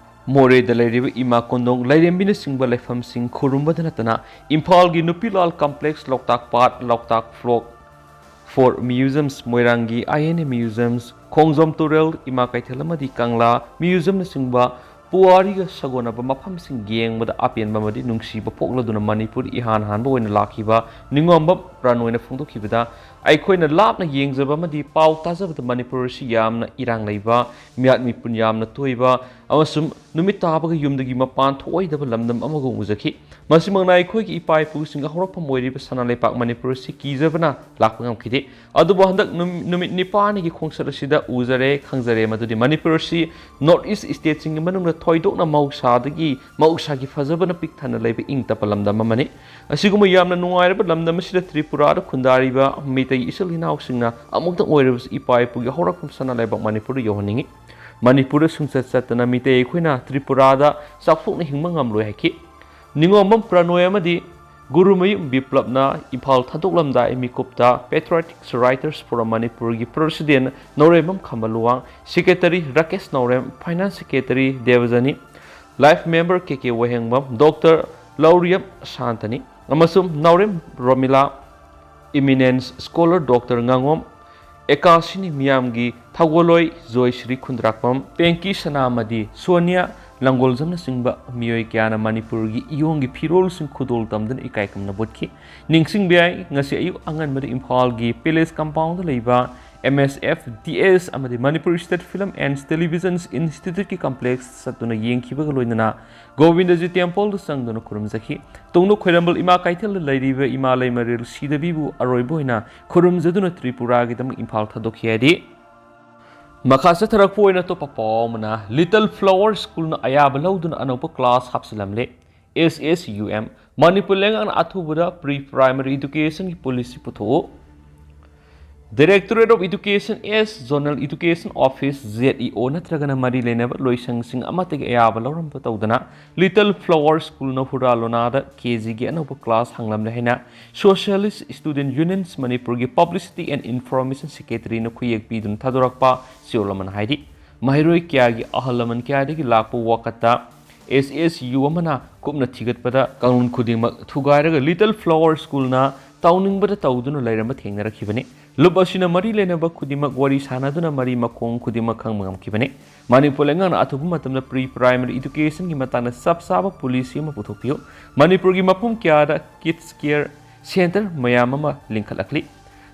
ꯃꯣꯔꯦꯗ ꯂꯩꯔꯤꯕ ꯏꯃꯥ ꯀꯣꯟꯗꯣꯡ ꯂꯥꯏꯔꯦꯝꯕꯤꯅꯆꯤꯡꯕ ꯂꯩꯐꯝꯁꯤꯡ ꯈꯨꯔꯨꯝꯕꯗ ꯅꯠꯇꯅ ꯏꯝꯐꯥꯜꯒꯤ ꯅꯨꯄꯤꯂꯥꯜ complex, ꯂꯣꯛꯇꯥꯛ ꯄꯥꯠ, ꯂꯣꯛꯇꯥꯛ ꯐ꯭ꯂꯣꯛ, four museums, ꯃꯣꯏꯔꯥꯡꯒꯤ I N A museums, ꯈꯣꯡꯖꯣꯝ ꯇꯨꯔꯦꯜ, ꯏꯃꯥ ꯀꯩꯊꯦꯜ ꯑꯃꯗꯤ ꯀꯪꯂꯥ museumꯅꯆꯤꯡꯕ ꯄꯨꯋꯥꯔꯤꯒ ꯁꯥꯒꯣꯟꯅꯕ ꯃꯐꯝꯁꯤꯡ ꯌꯦꯡꯕꯗ ꯑꯄꯦꯟꯕ ꯑꯃꯗꯤ ꯅꯨꯡꯁꯤꯕ ꯄꯣꯛꯂꯗꯨꯅ ꯃꯅꯤꯄꯨꯔ ꯏꯍꯥꯟ ꯍꯥꯟꯕ ꯑꯣꯏꯅ ꯂꯥꯛꯈꯤꯕ ꯅꯤꯉꯣꯝꯕꯝ ꯄ꯭ꯔꯅꯣꯏꯅ ꯐꯣꯡꯗꯣꯛꯈꯤꯕꯗ, ꯑꯩꯈꯣꯏꯅ ꯂꯥꯞꯅ ꯌꯦꯡꯖꯕ ꯑꯃꯗꯤ ꯄꯥꯎ ꯇꯥꯖꯕꯗ ꯃꯅꯤꯄꯨꯔ ꯑꯁꯤ ꯌꯥꯝꯅ ꯏꯔꯥꯡ ꯂꯩꯕ, ꯃꯤꯍꯥꯠ ꯃꯤꯄꯨꯟ ꯌꯥꯝꯅ ꯇꯣꯏꯕ ꯑꯃꯁꯨꯡ ꯅꯨꯃꯤꯠ ꯇꯥꯕꯒ ꯌꯨꯝꯗꯒꯤ ꯃꯄꯥꯟ ꯊꯣꯛꯑꯣꯏꯗꯕ ꯂꯝꯗꯝ ꯑꯃꯒꯨꯝ ꯎꯖꯈꯤ꯫ ꯃꯁꯤꯃꯛꯅ ꯑꯩꯈꯣꯏꯒꯤ ꯏꯄꯥ ꯏꯄꯨꯁꯤꯡꯒꯤ ꯍꯧꯔꯛꯐꯝ ꯑꯣꯏꯔꯤꯕ ꯁꯅꯥ ꯂꯩꯄꯥꯛ ꯃꯅꯤꯄꯨꯔ ꯑꯁꯤ ꯀꯤꯖꯕꯅ ꯂꯥꯛꯄ ꯉꯝꯈꯤꯗꯦ꯫ ꯑꯗꯨꯕꯨ ꯍꯟꯗꯛ ꯅꯨꯝ-, ꯅꯨꯃꯤꯠ ꯅꯤꯄꯥꯜꯅꯤꯒꯤ ꯈꯣꯡꯆꯠ ꯑꯁꯤꯗ ꯎꯖꯔꯦ, ꯈꯪꯖꯔꯦ ꯃꯗꯨꯗꯤ ꯃꯅꯤꯄꯨꯔ ꯑꯁꯤ North East stateꯁꯤꯡꯒꯤ ꯃꯅꯨꯡꯗ ꯊꯣꯏꯗꯣꯛꯅ ꯃꯍꯧꯁꯥꯗꯒꯤ, ꯃꯍꯧꯁꯥꯒꯤ ꯐꯖꯕꯅ ꯄꯤꯛ ꯊꯟꯅ ꯂꯩꯕ ꯏꯪ ꯇꯞꯄ ꯂꯝꯗꯝ ꯑꯃꯅꯤ꯫ ꯑꯁꯤꯒꯨꯝꯕ ꯌꯥꯝꯅ ꯅꯨꯡꯉꯥꯏꯔꯕ ꯂꯝꯗꯝ ꯑꯁꯤꯗ ꯇ꯭ꯔꯤꯄꯨꯔꯥꯗ ꯈꯨꯟꯗꯥꯔꯤꯕ ꯃꯤꯇꯩ ꯏꯆꯤꯜ ꯏꯅꯥꯎꯁꯤꯡꯅ ꯑꯃꯨꯛꯇꯪ ꯑꯣꯏꯔꯕꯁꯨ ꯏꯄꯥ ꯏꯄꯨꯒꯤ ꯍꯧꯔꯛꯐꯝ ꯁꯅꯥ ꯂꯩꯕꯥꯛ ꯃꯅꯤꯄꯨꯔꯗ ꯌꯧꯍꯟꯅꯤꯡꯏ꯫ ꯃꯅꯤꯄꯨꯔꯗ ꯁꯨꯡꯆꯠ ꯆꯠꯇꯅ ꯃꯤꯇꯩ ꯑꯩꯈꯣꯏꯅ ꯇ꯭ꯔꯤꯄꯨꯔꯥꯗ ꯆꯥꯎꯊꯣꯛꯅ ꯍꯤꯡꯕ ꯉꯝꯂꯣꯏ ꯍꯥꯏꯈꯤ꯫ ꯅꯤꯉꯣꯝꯕꯝ ꯄ꯭ꯔꯅꯣꯏ ꯑꯃꯗꯤ ꯒꯨꯔꯨꯃꯌꯨꯝ ꯕꯤꯄ꯭ꯂꯕꯅ ꯏꯝꯐꯥꯜ ꯊꯥꯗꯣꯛꯂꯝꯗꯥꯏ ꯃꯤꯀꯨꯞꯇ Patriotic Writers Forum ꯃꯅꯤꯄꯨꯔꯒꯤ president Naorembam Khamba Luwang, secretary Rakesh Naorem, finance secretary Debajani, life member K K Wahengbam, doctor Lourembam Shantani ꯑꯃꯁꯨꯡ Naorem Romila, eminence scholar doctor ꯉꯥꯉꯣꯝ, ꯑꯦꯀꯥꯁꯤꯅꯤ ꯃꯤꯌꯥꯝꯒꯤ ꯊꯧꯒꯜꯂꯣꯏ ꯖꯣꯏꯁ꯭ꯔꯤ ꯈꯨꯟꯗ꯭ꯔꯥꯛꯄꯝ, ꯄꯦꯡꯀꯤ ꯁꯅꯥꯃꯗꯤ, ꯁꯣꯅꯤꯌꯥ ꯂꯪꯒꯣꯜꯖꯝꯅꯆꯤꯡꯕ ꯃꯤꯑꯣꯏ ꯀꯌꯥꯅ ꯃꯅꯤꯄꯨꯔꯒꯤ ꯏꯌꯣꯡꯒꯤ ꯐꯤꯔꯣꯜꯁꯤꯡ ꯈꯨꯗꯣꯜ ꯇꯝꯗꯨꯅ ꯏꯀꯥꯏ ꯈꯨꯝꯅꯕ ꯎꯠꯈꯤ꯫ ꯅꯤꯡꯁꯤꯡꯕ ꯌꯥꯏ, ꯉꯁꯤ ꯑꯌꯨꯛ ꯑꯉꯟꯕꯗ ꯏꯝꯐꯥꯜꯒꯤ palace compoundꯗ ꯂꯩꯕ M S F D S ꯑꯃꯗꯤ Manipur State Film and Television Institute ꯀꯤ complex ꯆꯠꯇꯨꯅ ꯌꯦꯡꯈꯤꯕꯒ ꯂꯣꯏꯅꯅ ꯒꯣꯕꯤꯟꯗꯖꯤ temple ꯗ ꯆꯪꯗꯨꯅ ꯈꯨꯔꯨꯝꯖꯈꯤ꯫ ꯇꯨꯡꯗ ꯈꯣꯏꯔꯝꯕꯜ ꯏꯃꯥ ꯀꯩꯊꯦꯜꯗ ꯂꯩꯔꯤꯕ ꯏꯃꯥ ꯂꯩꯃꯔꯦꯜ ꯁꯤꯗꯕꯤꯕꯨ ꯑꯔꯣꯏꯕ ꯑꯣꯏꯅ ꯈꯨꯔꯨꯝꯖꯗꯨꯅ ꯇ꯭ꯔꯤꯄꯨꯔꯥꯒꯤꯗꯃꯛ ꯏꯝꯐꯥꯜ ꯊꯥꯗꯣꯛꯈꯤ ꯍꯥꯏꯔꯤ꯫ ꯃꯈꯥ ꯆꯠꯊꯔꯛꯄ ꯑꯣꯏꯅ ꯑꯇꯣꯞꯄ ꯄꯥꯎ ꯑꯃꯅ, Little Flower School ꯅ ꯑꯌꯥꯕ ꯂꯧꯗꯨꯅ ꯑꯅꯧꯕ class ꯍꯥꯞꯆꯤꯜꯂꯝꯂꯦ꯫ S S U M, Manipur ꯂꯩꯉꯥꯛꯅ ꯑꯊꯨꯕꯗ pre primary education ꯒꯤ policy ꯄꯨꯊꯣꯛꯎ꯫ Directorate of Education S, Zonal Education Office, Z E O ꯅꯠꯇ꯭ꯔꯒꯅ ꯃꯔꯤ ꯂꯩꯅꯕ ꯂꯣꯏꯁꯪꯁꯤꯡ ꯑꯃꯠꯇꯒꯤ ꯑꯌꯥꯕ ꯂꯧꯔꯝꯕ ꯇꯧꯗꯅ Little Flower School ꯅ ꯍꯨꯔꯥ ꯂꯣꯅꯥꯗ K G ꯒꯤ ꯑꯅꯧꯕ class ꯍꯥꯡꯂꯝꯂꯦ ꯍꯥꯏꯅ Socialist Student Unions ꯃꯅꯤꯄꯨꯔꯒꯤ Publicity and Information Secretary ꯅ ꯈꯨꯌꯦꯛ ꯄꯤꯗꯨꯅ ꯊꯥꯗꯣꯔꯛꯄ ꯆꯦꯔꯣꯜ ꯑꯃꯅ ꯍꯥꯏꯔꯤ꯫ ꯃꯍꯩꯔꯣꯏ ꯀꯌꯥꯒꯤ ꯑꯍꯜ ꯂꯃꯟ ꯀꯌꯥꯗꯒꯤ ꯂꯥꯛꯄ ꯋꯥꯀꯠꯇ S S U ꯑꯃꯅ ꯀꯨꯞꯅ ꯊꯤꯒꯠꯄꯗ ꯀꯥꯡꯂꯣꯟ ꯈꯨꯗꯤꯡꯃꯛ ꯊꯨꯒꯥꯏꯔꯒ Little Flower School ꯅ ꯇꯧꯅꯤꯡꯕꯗ ꯇꯧꯗꯨꯅ ꯂꯩꯔꯝꯕ ꯊꯦꯡꯅꯔꯛꯈꯤꯕꯅꯤ꯫ ꯂꯨꯞ ꯑꯁꯤꯅ ꯃꯔꯤ ꯂꯩꯅꯕ ꯈꯨꯗꯤꯡꯃꯛ ꯋꯥꯔꯤ ꯁꯥꯟꯅꯗꯨꯅ ꯃꯔꯤ ꯃꯈꯣꯡ ꯈꯨꯗꯤꯡꯃꯛ ꯈꯪꯕ ꯉꯝꯈꯤꯕꯅꯤ꯫ ꯃꯅꯤꯄꯨꯔ ꯂꯩꯉꯥꯛꯅ ꯑꯊꯨꯕ ꯃꯇꯝꯗ pre primary education ꯒꯤ ꯃꯇꯥꯡꯗ ꯆꯞ ꯆꯥꯕ policy ꯑꯃ ꯄꯨꯊꯣꯛꯄꯤꯌꯨ꯫ ꯃꯅꯤꯄꯨꯔꯒꯤ ꯃꯐꯝ ꯀꯌꯥꯗ kids care center ꯃꯌꯥꯝ ꯑꯃ ꯂꯤꯡꯈꯠꯂꯛꯂꯤ꯫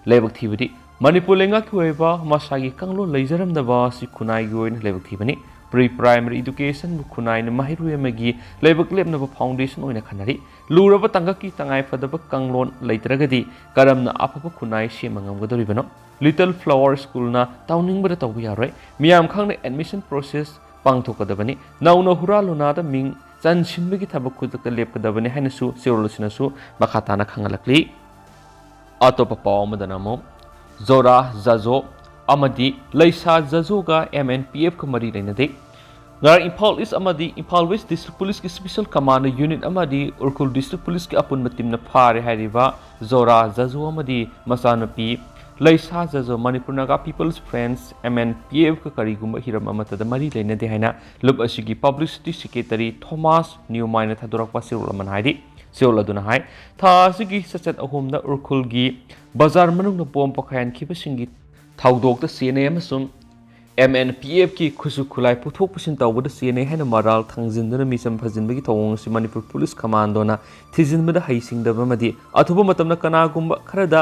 ꯂꯥꯏꯕꯛ ꯊꯤꯕꯗꯤ, ꯃꯅꯤꯄꯨꯔ ꯂꯩꯉꯥꯛꯀꯤ ꯑꯣꯏꯕ ꯃꯁꯥꯒꯤ ꯀꯥꯡꯂꯣꯟ ꯂꯩꯖꯔꯝꯗꯕ ꯑꯁꯤ ꯈꯨꯟꯅꯥꯏꯒꯤ ꯑꯣꯏꯅ ꯂꯥꯏꯕꯛ ꯊꯤꯕꯅꯤ꯫ Pre primary education ꯕꯨ ꯈꯨꯟꯅꯥꯏꯅ ꯃꯍꯩꯔꯣꯏ ꯑꯃꯒꯤ ꯂꯥꯏꯕꯛ ꯂꯦꯞꯅꯕ foundation ꯑꯣꯏꯅ ꯈꯟꯅꯔꯤ꯫ ꯂꯨꯔꯕ ꯇꯥꯡꯀꯛꯀꯤ ꯇꯉꯥꯏꯐꯗꯕ ꯀꯥꯡꯂꯣꯟ ꯂꯩꯇ꯭ꯔꯒꯗꯤ ꯀꯔꯝꯅ ꯑꯐꯕ ꯈꯨꯟꯅꯥꯏ ꯁꯦꯝꯕ ꯉꯝꯒꯗꯧꯔꯤꯕꯅꯣ? Little Flower School ꯅ ꯇꯧꯅꯤꯡꯕꯗ ꯇꯧꯕ ꯌꯥꯔꯣꯏ꯫ ꯃꯤꯌꯥꯝ ꯈꯪꯅ admission process ꯄꯥꯡꯊꯣꯛꯀꯗꯕꯅꯤ꯫ ꯅꯧꯅ ꯍꯨꯔꯥ ꯂꯣꯅꯥꯗ ꯃꯤꯡ ꯆꯟꯁꯤꯟꯕꯒꯤ ꯊꯕꯛ ꯈꯨꯗꯛꯇ ꯂꯦꯞꯀꯗꯕꯅꯤ ꯍꯥꯏꯅꯁꯨ ꯆꯦꯔꯣꯜ ꯑꯁꯤꯅꯁꯨ ꯃꯈꯥ ꯇꯥꯅ ꯈꯪꯍꯜꯂꯛꯂꯤ꯫ ꯑꯇꯣꯞꯄ ꯄꯥꯎ ꯑꯃꯗꯅ ꯑꯃꯨꯛ ꯖꯣꯔꯥ ꯖꯥꯖꯣ ꯑꯃꯗꯤ ꯂꯩꯁꯥ ꯖꯥꯖꯣꯒ M N P F ꯀ ꯃꯔꯤ ꯂꯩꯅꯗꯦ꯫ ꯉꯔꯥꯡ ꯏꯝꯐꯥꯜ ꯏꯁ ꯑꯃꯗꯤ ꯏꯝꯐꯥꯜ ꯋꯦꯁ ꯗꯤꯁꯇ꯭ꯔꯤꯛ ꯄꯨꯂꯤꯁꯀꯤ ꯁ꯭ꯄꯦꯁꯦꯜ ꯀꯃꯥꯟꯗ ꯌꯨꯅꯤꯠ ꯑꯃꯗꯤ ꯎꯔꯈꯨꯜ ꯗꯤꯁꯇ꯭ꯔꯤꯛ ꯄꯨꯂꯤꯁꯀꯤ ꯑꯄꯨꯟꯕ ꯇꯤꯝꯅ ꯐꯥꯔꯦ ꯍꯥꯏꯔꯤꯕ ꯖꯣꯔꯥ ꯖꯥꯖꯣ ꯑꯃꯗꯤ ꯃꯆꯥꯅꯨꯄꯤ ꯂꯩꯁꯥ Jajo Manipur Naga people's front, M N P F ꯀ ꯀꯔꯤꯒꯨꯝꯕ ꯍꯤꯔꯝ ꯑꯃꯠꯇꯗ ꯃꯔꯤ ꯂꯩꯅꯗꯦ ꯍꯥꯏꯅ ꯂꯨꯞ ꯑꯁꯤꯒꯤ ꯄꯕ꯭ꯂꯤꯁꯤꯇꯤ ꯁꯦꯀ꯭ꯔꯦꯇꯔꯤ ꯊꯣꯃꯥꯁ ꯅ꯭ꯌꯨꯃꯥꯏꯅ ꯊꯥꯗꯣꯔꯛꯄ ꯆꯦꯔꯣꯜ ꯑꯃꯅ ꯍꯥꯏꯔꯤ꯫ ꯆꯦꯔꯣꯜ ꯑꯗꯨꯅ ꯍꯥꯏ, ꯊꯥ ꯑꯁꯤꯒꯤ ꯆꯩꯆꯠ ꯑꯍꯨꯝꯗ ꯎꯔꯈꯨꯜꯒꯤ ꯕꯖꯥꯔ ꯃꯅꯨꯡꯗ ꯕꯣꯝ ꯄꯣꯈꯥꯏꯍꯟꯈꯤꯕꯁꯤꯡꯒꯤ ꯊꯧꯗꯣꯛꯇ ꯆꯦꯟꯅꯩ ꯑꯃꯁꯨꯡ M N P F ꯀꯤ ꯈꯨꯠꯁꯨ ꯈꯨꯠꯂꯥꯏ ꯄꯨꯊꯣꯛ ꯄꯨꯁꯤꯟ ꯇꯧꯕꯗ ꯆꯦꯟꯅꯩ ꯍꯥꯏꯅ ꯃꯔꯥꯜ ꯊꯥꯡꯖꯤꯟꯗꯨꯅ ꯃꯤꯆꯝ ꯐꯥꯖꯤꯟꯕꯒꯤ ꯊꯧꯑꯣꯡ ꯑꯁꯤ ꯃꯅꯤꯄꯨꯔ ꯄꯨꯂꯤꯁ ꯀꯃꯥꯟꯗꯣꯅ ꯊꯤꯖꯤꯟꯕꯗ ꯍꯩꯁꯤꯡꯗꯕ ꯑꯃꯗꯤ ꯑꯊꯨꯕ ꯃꯇꯝꯗ ꯀꯅꯥꯒꯨꯝꯕ ꯈꯔꯗ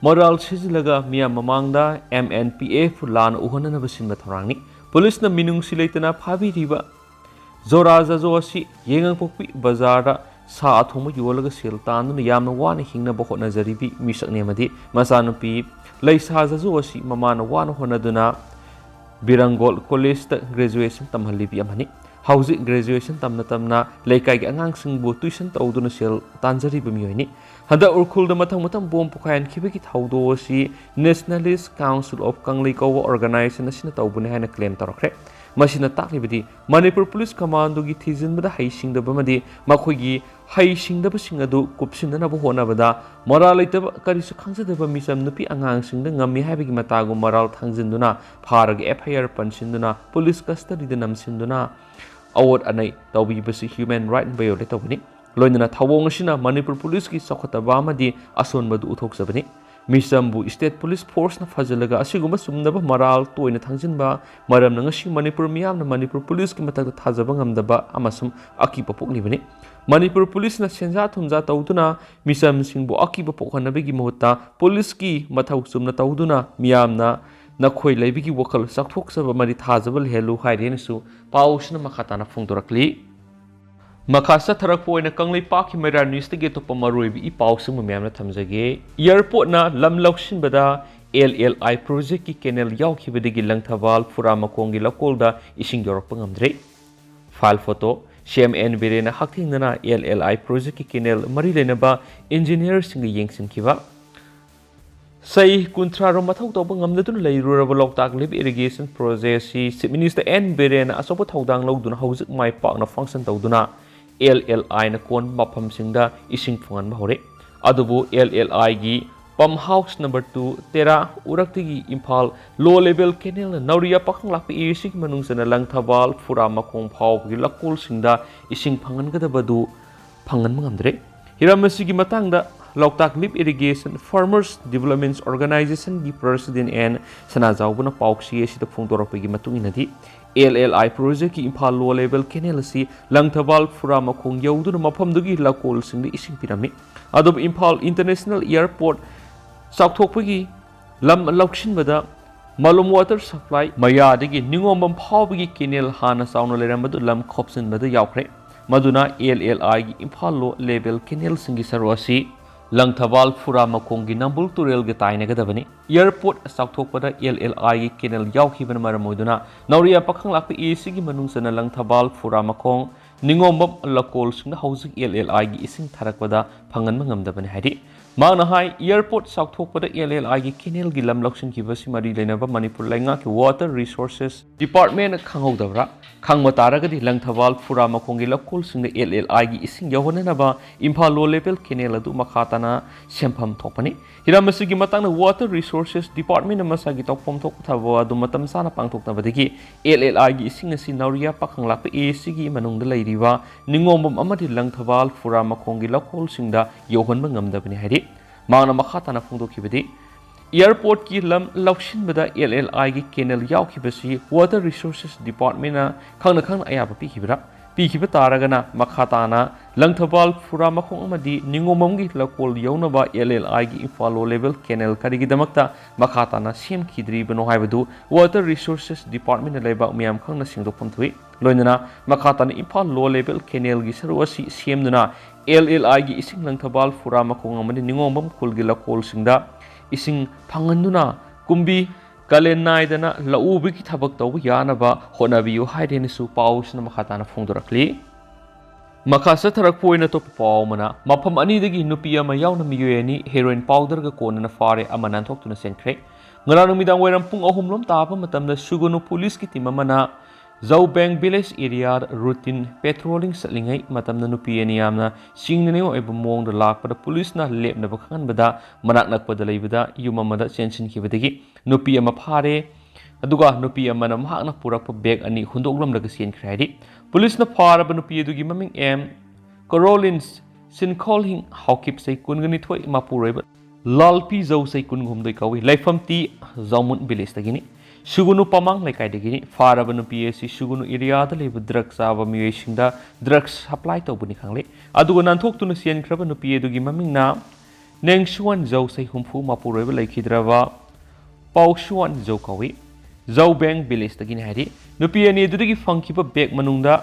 ꯃꯣꯔꯥꯜ ꯁꯤꯖꯤꯜꯂꯒ ꯃꯤꯌꯥꯝ ꯃꯃꯥꯡꯗ M N P F ꯂꯥꯟ ꯎꯍꯟꯅꯅꯕ ꯁꯤꯟꯕ ꯊꯧꯔꯥꯡꯅꯤ꯫ ꯄꯨꯂꯤꯁꯅ ꯃꯤꯅꯨꯡꯁꯤ ꯂꯩꯇꯅ ꯐꯥꯕꯤꯔꯤꯕ ꯖꯣꯔꯥ ꯖꯥꯖꯣ ꯑꯁꯤ ꯌꯥꯏꯉꯪꯄꯣꯛꯄꯤ ꯕꯖꯥꯔꯗ ꯁꯥ ꯑꯊꯣꯡꯕ ꯌꯣꯜꯂꯒ ꯁꯦꯜ ꯇꯥꯟꯗꯨꯅ ꯌꯥꯝꯅ ꯋꯥꯅ ꯍꯤꯡꯅꯕ ꯍꯣꯠꯅꯖꯔꯤꯕꯤ ꯃꯤꯁꯛꯅꯤ ꯑꯃꯗꯤ ꯃꯆꯥꯅꯨꯄꯤ ꯂꯩꯁꯥ ꯖꯥꯖꯣ ꯑꯁꯤ ꯃꯃꯥꯅ ꯋꯥꯅ ꯍꯣꯠꯅꯗꯨꯅ ꯕꯤꯔꯪꯒꯣꯜ ꯀꯣꯂꯦꯖꯇ graduation ꯇꯝꯍꯜꯂꯤꯕꯤ ꯑꯃꯅꯤ꯫ ꯍꯧꯖꯤꯛ graduation ꯇꯝꯅ ꯇꯝꯅ ꯂꯩꯀꯥꯏꯒꯤ ꯑꯉꯥꯡꯁꯤꯡꯕꯨ tuition ꯇꯧꯗꯨꯅ ꯁꯦꯜ ꯇꯥꯟꯖꯔꯤꯕ ꯃꯤꯑꯣꯏꯅꯤ꯫ ꯍꯟꯗꯛ ꯎꯈ꯭ꯔꯨꯜꯗ ꯃꯊꯪ ꯃꯊꯪ ꯕꯣꯝ ꯄꯣꯈꯥꯏꯍꯟꯈꯤꯕꯒꯤ ꯊꯧꯗꯣꯛ ꯑꯁꯤ Nationalist Council of Kangleipauk ꯀꯧꯕ organization ꯑꯁꯤꯅ ꯇꯧꯕꯅꯤ ꯍꯥꯏꯅ claim ꯇꯧꯔꯛꯈ꯭ꯔꯦ꯫ ꯃꯁꯤꯅ ꯇꯥꯛꯂꯤꯕꯗꯤ ꯃꯅꯤꯄꯨꯔ ꯄꯨꯂꯤꯁ ꯀꯃꯥꯟꯗꯣꯒꯤ ꯊꯤꯖꯤꯟꯕꯗ ꯍꯩꯁꯤꯡꯗꯕ ꯑꯃꯗꯤ ꯃꯈꯣꯏꯒꯤ ꯍꯩꯁꯤꯡꯗꯕꯁꯤꯡ ꯑꯗꯨ ꯀꯨꯞꯁꯤꯟꯅꯅꯕ ꯍꯣꯠꯅꯕꯗ ꯃꯔꯥꯜ ꯂꯩꯇꯕ, ꯀꯔꯤꯁꯨ ꯈꯪꯖꯗꯕ ꯃꯤꯆꯝ ꯅꯨꯄꯤ ꯑꯉꯥꯡꯁꯤꯡꯗ ꯉꯝꯃꯤ ꯍꯥꯏꯕꯒꯤ ꯃꯇꯥꯒꯨꯝ ꯃꯔꯥꯜ ꯊꯥꯡꯖꯤꯟꯗꯨꯅ ꯐꯥꯔꯒ F I R ꯄꯟꯁꯤꯟꯗꯨꯅ ꯄꯨꯂꯤꯁ custodyꯗ ꯅꯝꯁꯤꯟꯗꯨꯅ ꯑꯋꯣꯠ ꯑꯅꯩ ꯇꯧꯕꯤꯕꯁꯤ human right violate ꯇꯧꯕꯅꯤ꯫ ꯂꯣꯏꯅꯅ ꯊꯧꯑꯣꯡ ꯑꯁꯤꯅ ꯃꯅꯤꯄꯨꯔ ꯄꯨꯂꯤꯁꯀꯤ ꯆꯥꯎꯈꯠꯇꯕ ꯑꯃꯗꯤ ꯑꯁꯣꯟꯕꯗꯨ ꯎꯠꯊꯣꯛꯆꯕꯅꯤ꯫ ꯃꯤꯆꯝꯕꯨ state police forceꯅ ꯐꯥꯖꯤꯜꯂꯒ ꯑꯁꯤꯒꯨꯝꯕ ꯆꯨꯝꯗꯕ ꯃꯔꯥꯜ ꯇꯣꯏꯅ ꯊꯥꯡꯖꯤꯟꯕ ꯃꯔꯝꯅ ꯉꯁꯤ ꯃꯅꯤꯄꯨꯔ ꯃꯤꯌꯥꯝꯅ ꯃꯅꯤꯄꯨꯔ ꯄꯨꯂꯤꯁꯀꯤ ꯃꯊꯛꯇ ꯊꯥꯖꯕ ꯉꯝꯗꯕ ꯑꯃꯁꯨꯡ ꯑꯀꯤꯕ ꯄꯣꯛꯂꯤꯕꯅꯤ꯫ ꯃꯅꯤꯄꯨꯔ ꯄꯨꯂꯤꯁꯅ ꯁꯦꯟꯖꯥ ꯊꯨꯝꯖꯥ ꯇꯧꯗꯨꯅ ꯃꯤꯆꯝꯁꯤꯡꯕꯨ ꯑꯀꯤꯕ ꯄꯣꯛꯍꯟꯅꯕꯒꯤ ꯃꯍꯨꯠꯇ ꯄꯨꯂꯤꯁꯀꯤ ꯃꯊꯧ ꯆꯨꯝꯅ ꯇꯧꯗꯨꯅ ꯃꯤꯌꯥꯝꯅ ꯅꯈꯣꯏ ꯂꯩꯕꯒꯤ ꯋꯥꯈꯜ ꯆꯥꯎꯊꯣꯛꯆꯕ ꯑꯃꯗꯤ ꯊꯥꯖꯕ ꯂꯩꯍꯜꯂꯨ ꯍꯥꯏꯔꯦꯅꯁꯨ ꯄꯥꯎꯁꯤꯅ ꯃꯈꯥ ꯇꯥꯅ ꯐꯣꯡꯗꯣꯔꯛꯂꯤ꯫ ꯃꯈꯥ ꯆꯠꯊꯔꯛꯄ ꯑꯣꯏꯅ ꯀꯪꯂꯩꯄꯥꯛꯀꯤ ꯃꯩꯔꯥ ꯅ꯭ꯌꯨꯁꯇꯒꯤ ꯑꯇꯣꯞꯄ ꯃꯔꯨꯑꯣꯏꯕ ꯏ ꯄꯥꯎꯁꯤꯡꯕꯨ ꯃꯌꯥꯝꯅ ꯊꯝꯖꯒꯦ꯫ Airportꯅ ꯂꯝ ꯂꯧꯁꯤꯟꯕꯗ L L I projectꯀꯤ canal ꯌꯥꯎꯈꯤꯕꯗꯒꯤ Langthabal ꯐꯨꯔꯥꯃꯈꯣꯡꯒꯤ ꯂꯧꯀꯣꯜꯗ ꯏꯁꯤꯡ ꯌꯧꯔꯛꯄ ꯉꯝꯗ꯭ꯔꯦ꯫ File photo, C M N ꯕꯤꯔꯦꯟꯅ ꯍꯛꯊꯦꯡꯅꯅ L L I projectꯀꯤ canal ꯃꯔꯤ ꯂꯩꯅꯕ engineerꯁꯤꯡꯒ ꯌꯦꯡꯁꯤꯟꯈꯤꯕ꯫ ꯆꯍꯤ ꯀꯨꯟꯊ꯭ꯔꯥ ꯔꯣꯝ ꯃꯊꯧ ꯇꯧꯕ ꯉꯝꯅꯗꯨꯅ ꯂꯩꯔꯨꯔꯕ ꯂꯣꯛꯇꯥꯛ lift irrigation project ꯑꯁꯤ Chief Minister N ꯕꯤꯔꯦꯟꯅ ꯑꯆꯧꯕ ꯊꯧꯗꯥꯡ ꯂꯧꯗꯨꯅ ꯍꯧꯖꯤꯛ ꯃꯥꯏ ꯄꯥꯛꯅ function ꯇꯧꯗꯨꯅ L L Iꯅ ꯀꯣꯟꯕ ꯃꯐꯝꯁꯤꯡꯗ ꯏꯁꯤꯡ ꯐꯪꯍꯟꯕ ꯍꯧꯔꯦ꯫ ꯑꯗꯨꯕꯨ L L Iꯒꯤ pump house number two, ꯇꯦꯔꯥ ꯎꯔꯛꯇꯒꯤ ꯏꯝꯐꯥꯜ low level canalꯅ ꯅꯧꯔꯤꯌꯥ ꯄꯥꯈꯪꯂꯥꯛꯄꯤ area ꯁꯤꯒꯤ ꯃꯅꯨꯡ ꯆꯟꯅ ꯂꯪꯊꯕꯥꯜ ꯐꯨꯔꯥꯃꯈꯣꯡ ꯐꯥꯎꯕꯒꯤ ꯂꯧꯀꯣꯜꯁꯤꯡꯗ ꯏꯁꯤꯡ ꯐꯪꯍꯟꯒꯗꯕꯗꯨ ꯐꯪꯍꯟꯕ ꯉꯝꯗ꯭ꯔꯦ꯫ ꯍꯤꯔꯝ ꯑꯁꯤꯒꯤ ꯃꯇꯥꯡꯗ ꯂꯣꯛꯇꯥꯛ lift irrigation farmers development organizationꯒꯤ president N ꯁꯅꯥꯖꯥꯎꯕꯅ ꯄꯥꯎꯆꯦ ꯑꯁꯤꯗ ꯐꯣꯡꯗꯣꯔꯛꯄꯒꯤ ꯃꯇꯨꯡ ꯏꯟꯅꯗꯤ, L L I projectꯀꯤ Imphal low level canal ꯑꯁꯤ ꯂꯪꯊꯕꯥꯜ ꯐꯨꯔꯥꯃꯈꯣꯡ ꯌꯧꯗꯨꯅ ꯃꯐꯝꯗꯨꯒꯤ ꯂꯧꯀꯣꯜꯁꯤꯡꯗ ꯏꯁꯤꯡ ꯄꯤꯔꯝꯃꯤ꯫ ꯑꯗꯨꯕꯨ ꯏꯝꯐꯥꯜ International Airport ꯆꯥꯎꯊꯣꯛꯄꯒꯤ ꯂꯝ ꯂꯧꯁꯤꯟꯕꯗ ꯃꯥꯂꯣꯝ water supply ꯃꯌꯥꯗꯒꯤ ꯅꯤꯉꯣꯝꯕꯝ ꯐꯥꯎꯕꯒꯤ canal ꯍꯥꯟꯅ ꯆꯥꯎꯅ ꯂꯩꯔꯝꯕꯗꯨ ꯂꯝ ꯈꯣꯞꯆꯤꯟꯕꯗ ꯌꯥꯎꯈ꯭ꯔꯦ꯫ ꯃꯗꯨꯅ L L I ꯒꯤ ꯏꯝꯐꯥꯜ low level canal ꯁꯤꯡꯒꯤ ꯁꯔꯨꯛ ꯑꯁꯤ ꯂꯪꯊꯕꯥꯜ ꯐꯨꯔꯥ ꯃꯈꯣꯡꯒꯤ ꯅꯝꯕꯨꯜ ꯇꯨꯔꯦꯜꯒ ꯇꯥꯏꯅꯒꯗꯕꯅꯤ꯫ Airport ꯆꯥꯎꯊꯣꯛꯄꯗ L L I ꯒꯤ canal ꯌꯥꯎꯈꯤꯕꯅ ꯃꯔꯝ ꯑꯣꯏꯗꯨꯅ ꯅꯥꯎꯔꯤꯌꯥ ꯄꯥꯈꯪꯂꯥꯛꯄ A C ꯒꯤ ꯃꯅꯨꯡ ꯆꯟꯅ ꯂꯪꯊꯕꯥꯜ ꯐꯨꯔꯥ ꯃꯈꯣꯡ ꯅꯤꯉꯣꯝꯕꯝ ꯂꯀꯣꯜꯁꯤꯡꯗ ꯍꯧꯖꯤꯛ L L I ꯒꯤ ꯏꯁꯤꯡ ꯊꯥꯔꯛꯄꯗ ꯐꯪꯍꯟꯕ ꯉꯝꯗꯕꯅꯤ ꯍꯥꯏꯔꯤ꯫ ꯃꯍꯥꯛꯅ ꯍꯥꯏ, airport ꯆꯥꯎꯊꯣꯛꯄꯗ L L I ꯒꯤ canal ꯒꯤ ꯂꯝ ꯂꯧꯁꯤꯟꯈꯤꯕꯁꯤ ꯃꯔꯤ ꯂꯩꯅꯕ ꯃꯅꯤꯄꯨꯔ ꯂꯩꯉꯥꯛꯀꯤ Water Resources Department ꯅ ꯈꯪꯍꯧꯗꯕ꯭ꯔꯥ? ꯈꯪꯕ ꯇꯥꯔꯒꯗꯤ ꯂꯪꯊꯕꯥꯜ ꯐꯨꯔꯥ ꯃꯈꯣꯡꯒꯤ ꯂꯧꯀꯣꯜꯁꯤꯡꯗ L L I ꯒꯤ ꯏꯁꯤꯡ ꯌꯧꯍꯟꯅꯅꯕ ꯏꯝꯐꯥꯜ low level canal ꯑꯗꯨ ꯃꯈꯥ ꯇꯥꯅ ꯁꯦꯝꯐꯝ ꯊꯣꯛꯄꯅꯤ꯫ ꯍꯤꯔꯝ ꯑꯁꯤꯒꯤ ꯃꯇꯥꯡꯗ Water Resources Department ꯅ ꯃꯁꯥꯒꯤ ꯇꯧꯐꯝ ꯊꯣꯛꯄ ꯊꯕꯛ ꯑꯗꯨ ꯃꯇꯝ ꯆꯥꯅ ꯄꯥꯡꯊꯣꯛꯇꯕꯗꯒꯤ L L I ꯒꯤ ꯏꯁꯤꯡ ꯑꯁꯤ ꯅꯥꯎꯔꯤꯌꯥ ꯄꯥꯈꯪꯂꯥꯛꯄ A C ꯒꯤ ꯃꯅꯨꯡꯗ ꯂꯩꯔꯤꯕ ꯅꯤꯉꯣꯝꯕꯝ ꯑꯃꯗꯤ ꯂꯪꯊꯕꯥꯜ ꯐꯨꯔꯥ ꯃꯈꯣꯡꯒꯤ ꯂꯧꯀꯣꯜꯁꯤꯡꯗ ꯌꯧꯍꯟꯕ ꯉꯝꯗꯕꯅꯤ ꯍꯥꯏꯔꯤ꯫ ꯃꯍꯥꯛꯅ ꯃꯈꯥ ꯇꯥꯅ ꯐꯣꯡꯗꯣꯛꯈꯤꯕꯗꯤ, airport ꯀꯤ ꯂꯝ ꯂꯧꯁꯤꯟꯕꯗ L L I ꯒꯤ canal ꯌꯥꯎꯈꯤꯕꯁꯤ Water Resources Department ꯅ ꯈꯪꯅ ꯈꯪꯅ ꯑꯌꯥꯕ ꯄꯤꯈꯤꯕ꯭ꯔꯥ? ꯄꯤꯈꯤꯕ ꯇꯥꯔꯒꯅ ꯃꯈꯥ ꯇꯥꯅ ꯂꯪꯊꯕꯥꯜ ꯐꯨꯔꯥ ꯃꯈꯣꯡ ꯑꯃꯗꯤ ꯅꯤꯉꯣꯝꯕꯝꯒꯤ ꯂꯧꯀꯣꯜ ꯌꯧꯅꯕ L L I ꯒꯤ ꯏꯝꯐꯥꯜ low level canal ꯀꯔꯤꯒꯤꯗꯃꯛꯇ ꯃꯈꯥ ꯇꯥꯅ ꯁꯦꯝꯈꯤꯗ꯭ꯔꯤꯕꯅꯣ ꯍꯥꯏꯕꯗꯨ Water Resources Department ꯅ ꯂꯩꯕꯥꯛ ꯃꯤꯌꯥꯝ ꯈꯪꯅ ꯁꯦꯡꯗꯣꯛꯐꯝ ꯊꯣꯛꯏ꯫ ꯂꯣꯏꯅꯅ ꯃꯈꯥ ꯇꯥꯅ ꯏꯝꯐꯥꯜ low level canal ꯒꯤ ꯁꯔꯨꯛ ꯑꯁꯤ ꯁꯦꯝꯗꯨꯅ L L I ꯒꯤ ꯏꯁꯤꯡ ꯂꯪꯊꯕꯥꯜ ꯐꯨꯔꯥ ꯃꯈꯣꯡ ꯑꯃꯗꯤ ꯅꯤꯉꯣꯝꯕꯝ ꯈꯨꯜꯒꯤ ꯂꯧꯀꯣꯜꯁꯤꯡꯗ ꯏꯁꯤꯡ ꯐꯪꯍꯟꯗꯨꯅ ꯀꯨꯝꯕꯤ ꯀꯥꯂꯦꯟ ꯅꯥꯏꯗꯅ ꯂꯧꯎꯕꯒꯤ ꯊꯕꯛ ꯇꯧꯕ ꯌꯥꯅꯕ ꯍꯣꯠꯅꯕꯤꯌꯨ ꯍꯥꯏꯗꯦꯅꯁꯨ ꯄꯥꯎꯁꯤꯅ ꯃꯈꯥ ꯇꯥꯅ ꯐꯣꯡꯗꯣꯔꯛꯂꯤ꯫ ꯃꯈꯥ ꯆꯠꯊꯔꯛꯄ ꯑꯣꯏꯅ ꯑꯇꯣꯞꯄ ꯄꯥꯎ ꯑꯃꯅ, ꯃꯐꯝ ꯑꯅꯤꯗꯒꯤ ꯅꯨꯄꯤ ꯑꯃ ꯌꯥꯎꯅ ꯃꯤꯑꯣꯏ ꯑꯅꯤ heroin powder ꯒ ꯀꯣꯟꯅꯅ ꯐꯥꯔꯦ, ꯑꯃ ꯅꯥꯟꯊꯣꯛꯇꯨꯅ ꯆꯦꯟꯈ꯭ꯔꯦ꯫ ꯉꯔꯥꯡ ꯅꯨꯃꯤꯗꯥꯡ ꯋꯥꯏꯔꯝ ꯄꯨꯡ ꯑꯍꯨꯝ ꯂꯣꯝ ꯇꯥꯕ ꯃꯇꯝꯗ ꯁꯨꯒꯨꯅꯨ ꯄꯨꯂꯤꯁꯀꯤ team ꯑꯃꯅ ꯖꯧꯕꯦꯡ village area ꯗ routine patrolling ꯆꯠꯂꯤꯉꯩ ꯃꯇꯝꯗ ꯅꯨꯄꯤ ꯑꯅꯤ ꯌꯥꯝꯅ ꯆꯤꯡꯅꯅꯤꯡꯉꯥꯏ ꯑꯣꯏꯕ ꯃꯑꯣꯡꯗ ꯂꯥꯛꯄꯗ ꯄꯨꯂꯤꯁꯅ ꯂꯦꯞꯅꯕ ꯈꯪꯍꯟꯕꯗ ꯃꯅꯥꯛ ꯅꯛꯄꯗ ꯂꯩꯕꯗ ꯌꯨꯝ ꯑꯃꯗ ꯆꯦꯟꯁꯤꯟꯈꯤꯕꯗꯒꯤ ꯅꯨꯄꯤ ꯑꯃ ꯐꯥꯔꯦ꯫ ꯑꯗꯨꯒ ꯅꯨꯄꯤ ꯑꯃꯅ ꯃꯍꯥꯛꯅ ꯄꯨꯔꯛꯄ bag ꯑꯅꯤ ꯍꯨꯟꯗꯣꯛꯂꯝꯂꯒ ꯆꯦꯟꯈ꯭ꯔꯦ ꯍꯥꯏꯔꯤ꯫ ꯄꯨꯂꯤꯁꯅ ꯐꯥꯔꯕ ꯅꯨꯄꯤ ꯑꯗꯨꯒꯤ ꯃꯃꯤꯡ M ꯀꯣꯔꯣꯂꯤꯟꯁ ꯁꯤꯟꯈꯣꯜꯍꯤꯡ ꯍꯥꯎꯀꯤꯞ ꯆꯍꯤ ꯀꯨꯟꯒ ꯅꯤꯊꯣꯏ, ꯃꯄꯨꯔꯣꯏꯕ ꯂꯥꯜꯄꯤ ꯖꯧ ꯆꯍꯤ ꯀꯨꯟꯒ ꯍꯨꯝꯗꯣꯏ ꯀꯧꯏ꯫ ꯂꯩꯐꯝ ꯇꯤ ꯖꯥꯎꯃꯨꯟ village ꯇꯒꯤꯅꯤ꯫ ꯁꯨꯒꯨꯅꯨ ꯄꯃꯥꯡ ꯂꯩꯀꯥꯏꯗꯒꯤꯅꯤ꯫ ꯐꯥꯔꯕ ꯅꯨꯄꯤ ꯑꯁꯤ ꯁꯨꯒꯨꯅꯨ area ꯗ ꯂꯩꯕ drug ꯆꯥꯕ ꯃꯤꯑꯣꯏꯁꯤꯡꯗ drug supply ꯇꯧꯕꯅꯤ ꯈꯪꯂꯦ꯫ ꯑꯗꯨꯒ ꯅꯥꯟꯊꯣꯛꯇꯨꯅ ꯆꯦꯟꯈ꯭ꯔꯕ ꯅꯨꯄꯤ ꯑꯗꯨꯒꯤ ꯃꯃꯤꯡꯅ ꯅꯦꯡꯁꯨꯋꯥꯟ ꯖꯧ ꯆꯍꯤ ꯍꯨꯝꯐꯨ ꯃꯄꯨꯔꯣꯏꯕ ꯂꯩꯈꯤꯗ꯭ꯔꯕ ꯄꯥꯎꯁꯨꯋꯥꯟ ꯖꯧ ꯀꯧꯏ꯫ ꯖꯧ ꯕꯦꯡ ꯚꯤꯂꯦꯖꯇꯒꯤꯅꯤ ꯍꯥꯏꯔꯤ꯫ ꯅꯨꯄꯤ ꯑꯅꯤ ꯑꯗꯨꯗꯒꯤ ꯐꯪꯈꯤꯕ ꯕꯦꯒ ꯃꯅꯨꯡꯗ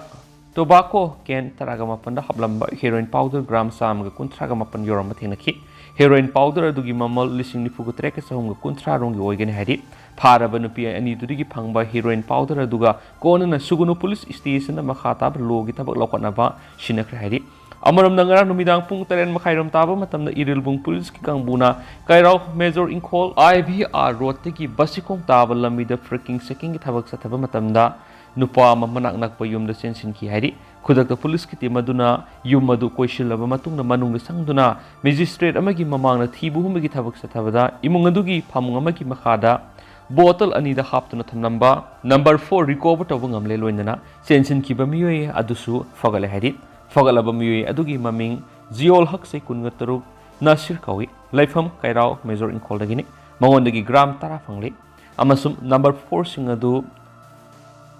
ꯇꯣꯕꯥꯀꯣ ꯀꯦꯟ ꯇꯔꯥꯒ ꯃꯥꯄꯟꯗ ꯍꯥꯞꯂꯝꯕ ꯍꯦꯔꯣꯏꯟ ꯄꯥꯎꯗꯔ ꯒ꯭ꯔꯥꯝ ꯆꯥꯝꯃꯒ ꯀꯨꯟꯊ꯭ꯔꯥꯒ ꯃꯥꯄꯟ ꯌꯧꯔꯝꯕ ꯊꯦꯡꯅꯈꯤ꯫ ꯍꯦꯔꯣꯏꯟ ꯄꯥꯎꯗꯔ ꯑꯗꯨꯒꯤ ꯃꯃꯜ ꯂꯤꯁꯤꯡ ꯅꯤꯐꯨꯒ ꯇꯔꯦꯠꯀ ꯆꯍꯨꯝꯒ ꯀꯨꯟꯊ꯭ꯔꯥ ꯔꯣꯝꯒꯤ ꯑꯣꯏꯒꯅꯤ ꯍꯥꯏꯔꯤ꯫ ꯐꯥꯔꯕ ꯅꯨꯄꯤ ꯑꯅꯤꯗꯨꯗꯒꯤ ꯐꯪꯕ ꯍꯦꯔꯣꯏꯟ ꯄꯥꯎꯗꯔ ꯑꯗꯨꯒ ꯀꯣꯟꯅꯅ ꯁꯨꯒꯨꯅꯨ ꯄꯨꯂꯤꯁ ꯁ꯭ꯇꯦꯁꯟꯗ ꯃꯈꯥ ꯇꯥꯕ ꯂꯣꯒꯤ ꯊꯕꯛ ꯂꯧꯈꯠꯅꯕ ꯁꯤꯟꯅꯈ꯭ꯔꯦ ꯍꯥꯏꯔꯤ꯫ ꯑꯃꯔꯣꯝꯗ ꯉꯔꯥꯡ ꯅꯨꯃꯤꯗꯥꯡ ꯄꯨꯡ ꯇꯔꯦꯠ ꯃꯈꯥꯏꯔꯣꯝ ꯇꯥꯕ ꯃꯇꯝꯗ ꯏꯔꯤꯜꯕꯨꯡ ꯄꯨꯂꯤꯁꯀꯤ ꯀꯥꯡꯕꯨꯅ ꯀꯩꯔꯥꯎ ꯃꯦꯖꯣꯔ ꯏꯪꯈꯣꯜ ꯑꯥꯏ ꯚꯤ ꯑꯥꯔ ꯔꯣꯗꯇꯒꯤ ꯕꯁꯤꯈꯣꯡ ꯇꯥꯕ ꯂꯝꯕꯤꯗ ꯐ꯭ꯔꯦꯀꯤꯡ ꯆꯦꯀꯤꯡꯒꯤ ꯊꯕꯛ ꯆꯠꯊꯕ ꯃꯇꯝꯗ ꯅꯨꯄꯥ ꯑꯃ ꯃꯅꯥꯛ ꯅꯛꯄ ꯌꯨꯝꯗ ꯆꯦꯟꯁꯤꯟꯈꯤ ꯍꯥꯏꯔꯤ꯫ ꯈꯨꯗꯛꯇ ꯄꯨꯂꯤꯁꯀꯤ ꯇꯤꯝ ꯑꯗꯨꯅ ꯌꯨꯝ ꯑꯗꯨ ꯀꯣꯏꯁꯤꯜꯂꯕ ꯃꯇꯨꯡꯗ ꯃꯅꯨꯡꯗ ꯆꯪꯗꯨꯅ ꯃꯦꯖꯤꯁꯇ꯭ꯔꯦꯠ ꯑꯃꯒꯤ ꯃꯃꯥꯡꯗ ꯊꯤꯕ ꯍꯨꯝꯕꯒꯤ ꯊꯕꯛ ꯆꯠꯊꯕꯗ ꯏꯃꯨꯡ ꯑꯗꯨꯒꯤ ꯐꯃꯨꯡ ꯑꯃꯒꯤ ꯃꯈꯥꯗ ꯕꯣꯇꯜ ꯑꯅꯤꯗ ꯍꯥꯞꯇꯨꯅ ꯊꯝꯂꯝꯕ ꯅꯝꯕꯔ ꯐꯣꯔ ꯔꯤꯀꯣꯚꯔ ꯇꯧꯕ ꯉꯝꯂꯦ, ꯂꯣꯏꯅꯅ ꯆꯦꯟꯁꯤꯟꯈꯤꯕ ꯃꯤꯑꯣꯏ ꯑꯗꯨꯁꯨ ꯐꯒꯠꯂꯦ ꯍꯥꯏꯔꯤ꯫ ꯐꯒꯠꯂꯕ ꯃꯤꯑꯣꯏ ꯑꯗꯨꯒꯤ ꯃꯃꯤꯡ ꯖꯤꯌꯣꯜ ꯍꯛ ꯆꯍꯤ ꯀꯨꯟꯒ ꯇꯔꯨꯛ, ꯅꯥꯁꯤꯔ ꯀꯧꯏ꯫ ꯂꯩꯐꯝ ꯀꯩꯔꯥꯎ ꯃꯦꯖꯣꯔ ꯏꯪꯈꯣꯜꯗꯒꯤꯅꯤ꯫ ꯃꯉꯣꯟꯗꯒꯤ ꯒ꯭ꯔꯥꯝ ꯇꯔꯥ ꯐꯪꯂꯤ ꯑꯃꯁꯨꯡ ꯅꯝꯕꯔ ꯐꯣꯔꯁꯤꯡ ꯑꯗꯨ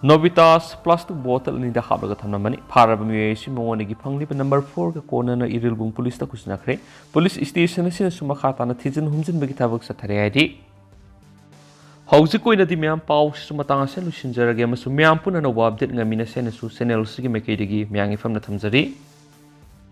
ꯅꯣꯕꯤꯇꯥꯁ ꯄ꯭ꯂꯥꯁꯇꯤꯛ ꯕꯣꯇꯜ ꯑꯅꯤꯗ ꯍꯥꯞꯂꯒ ꯊꯝꯂꯝꯕꯅꯤ꯫ ꯐꯥꯔꯕ ꯃꯤꯑꯣꯏ ꯑꯁꯤ ꯃꯉꯣꯟꯗꯒꯤ ꯐꯪꯂꯤꯕ ꯅꯝꯕꯔ ꯐꯣꯔꯒ ꯀꯣꯟꯅꯅ ꯏꯔꯤꯜꯕꯨꯡ ꯄꯨꯂꯤꯁꯇ ꯈꯨꯠꯁꯤꯟꯅꯈ꯭ꯔꯦ꯫ ꯄꯨꯂꯤꯁ ꯁ꯭ꯇꯦꯁꯟ ꯑꯁꯤꯅꯁꯨ ꯃꯈꯥ ꯇꯥꯅ ꯊꯤꯖꯤꯟ ꯍꯨꯝꯖꯤꯟꯕꯒꯤ ꯊꯕꯛ ꯆꯠꯊꯔꯦ ꯍꯥꯏꯔꯤ꯫ ꯍꯧꯖꯤꯛꯀꯤ ꯑꯣꯏꯅꯗꯤ ꯃꯌꯥꯝ ꯄꯥꯎꯁꯤꯁꯨ ꯃꯇꯥꯡ ꯑꯁꯤꯗ ꯂꯣꯏꯁꯤꯟꯖꯔꯒꯦ ꯑꯃꯁꯨꯡ ꯃꯌꯥꯝ ꯄꯨꯟꯅ ꯑꯅꯧꯕ ꯑꯞꯗꯦꯠ ꯉꯥꯏꯃꯤꯟꯅꯁꯦ ꯍꯥꯏꯅꯁꯨ ꯆꯦꯅꯦꯜ ꯑꯁꯤꯒꯤ ꯃꯥꯏꯀꯩꯗꯒꯤ ꯃꯌꯥꯝꯒꯤ ꯐꯝꯅ ꯊꯝꯖꯔꯤ꯫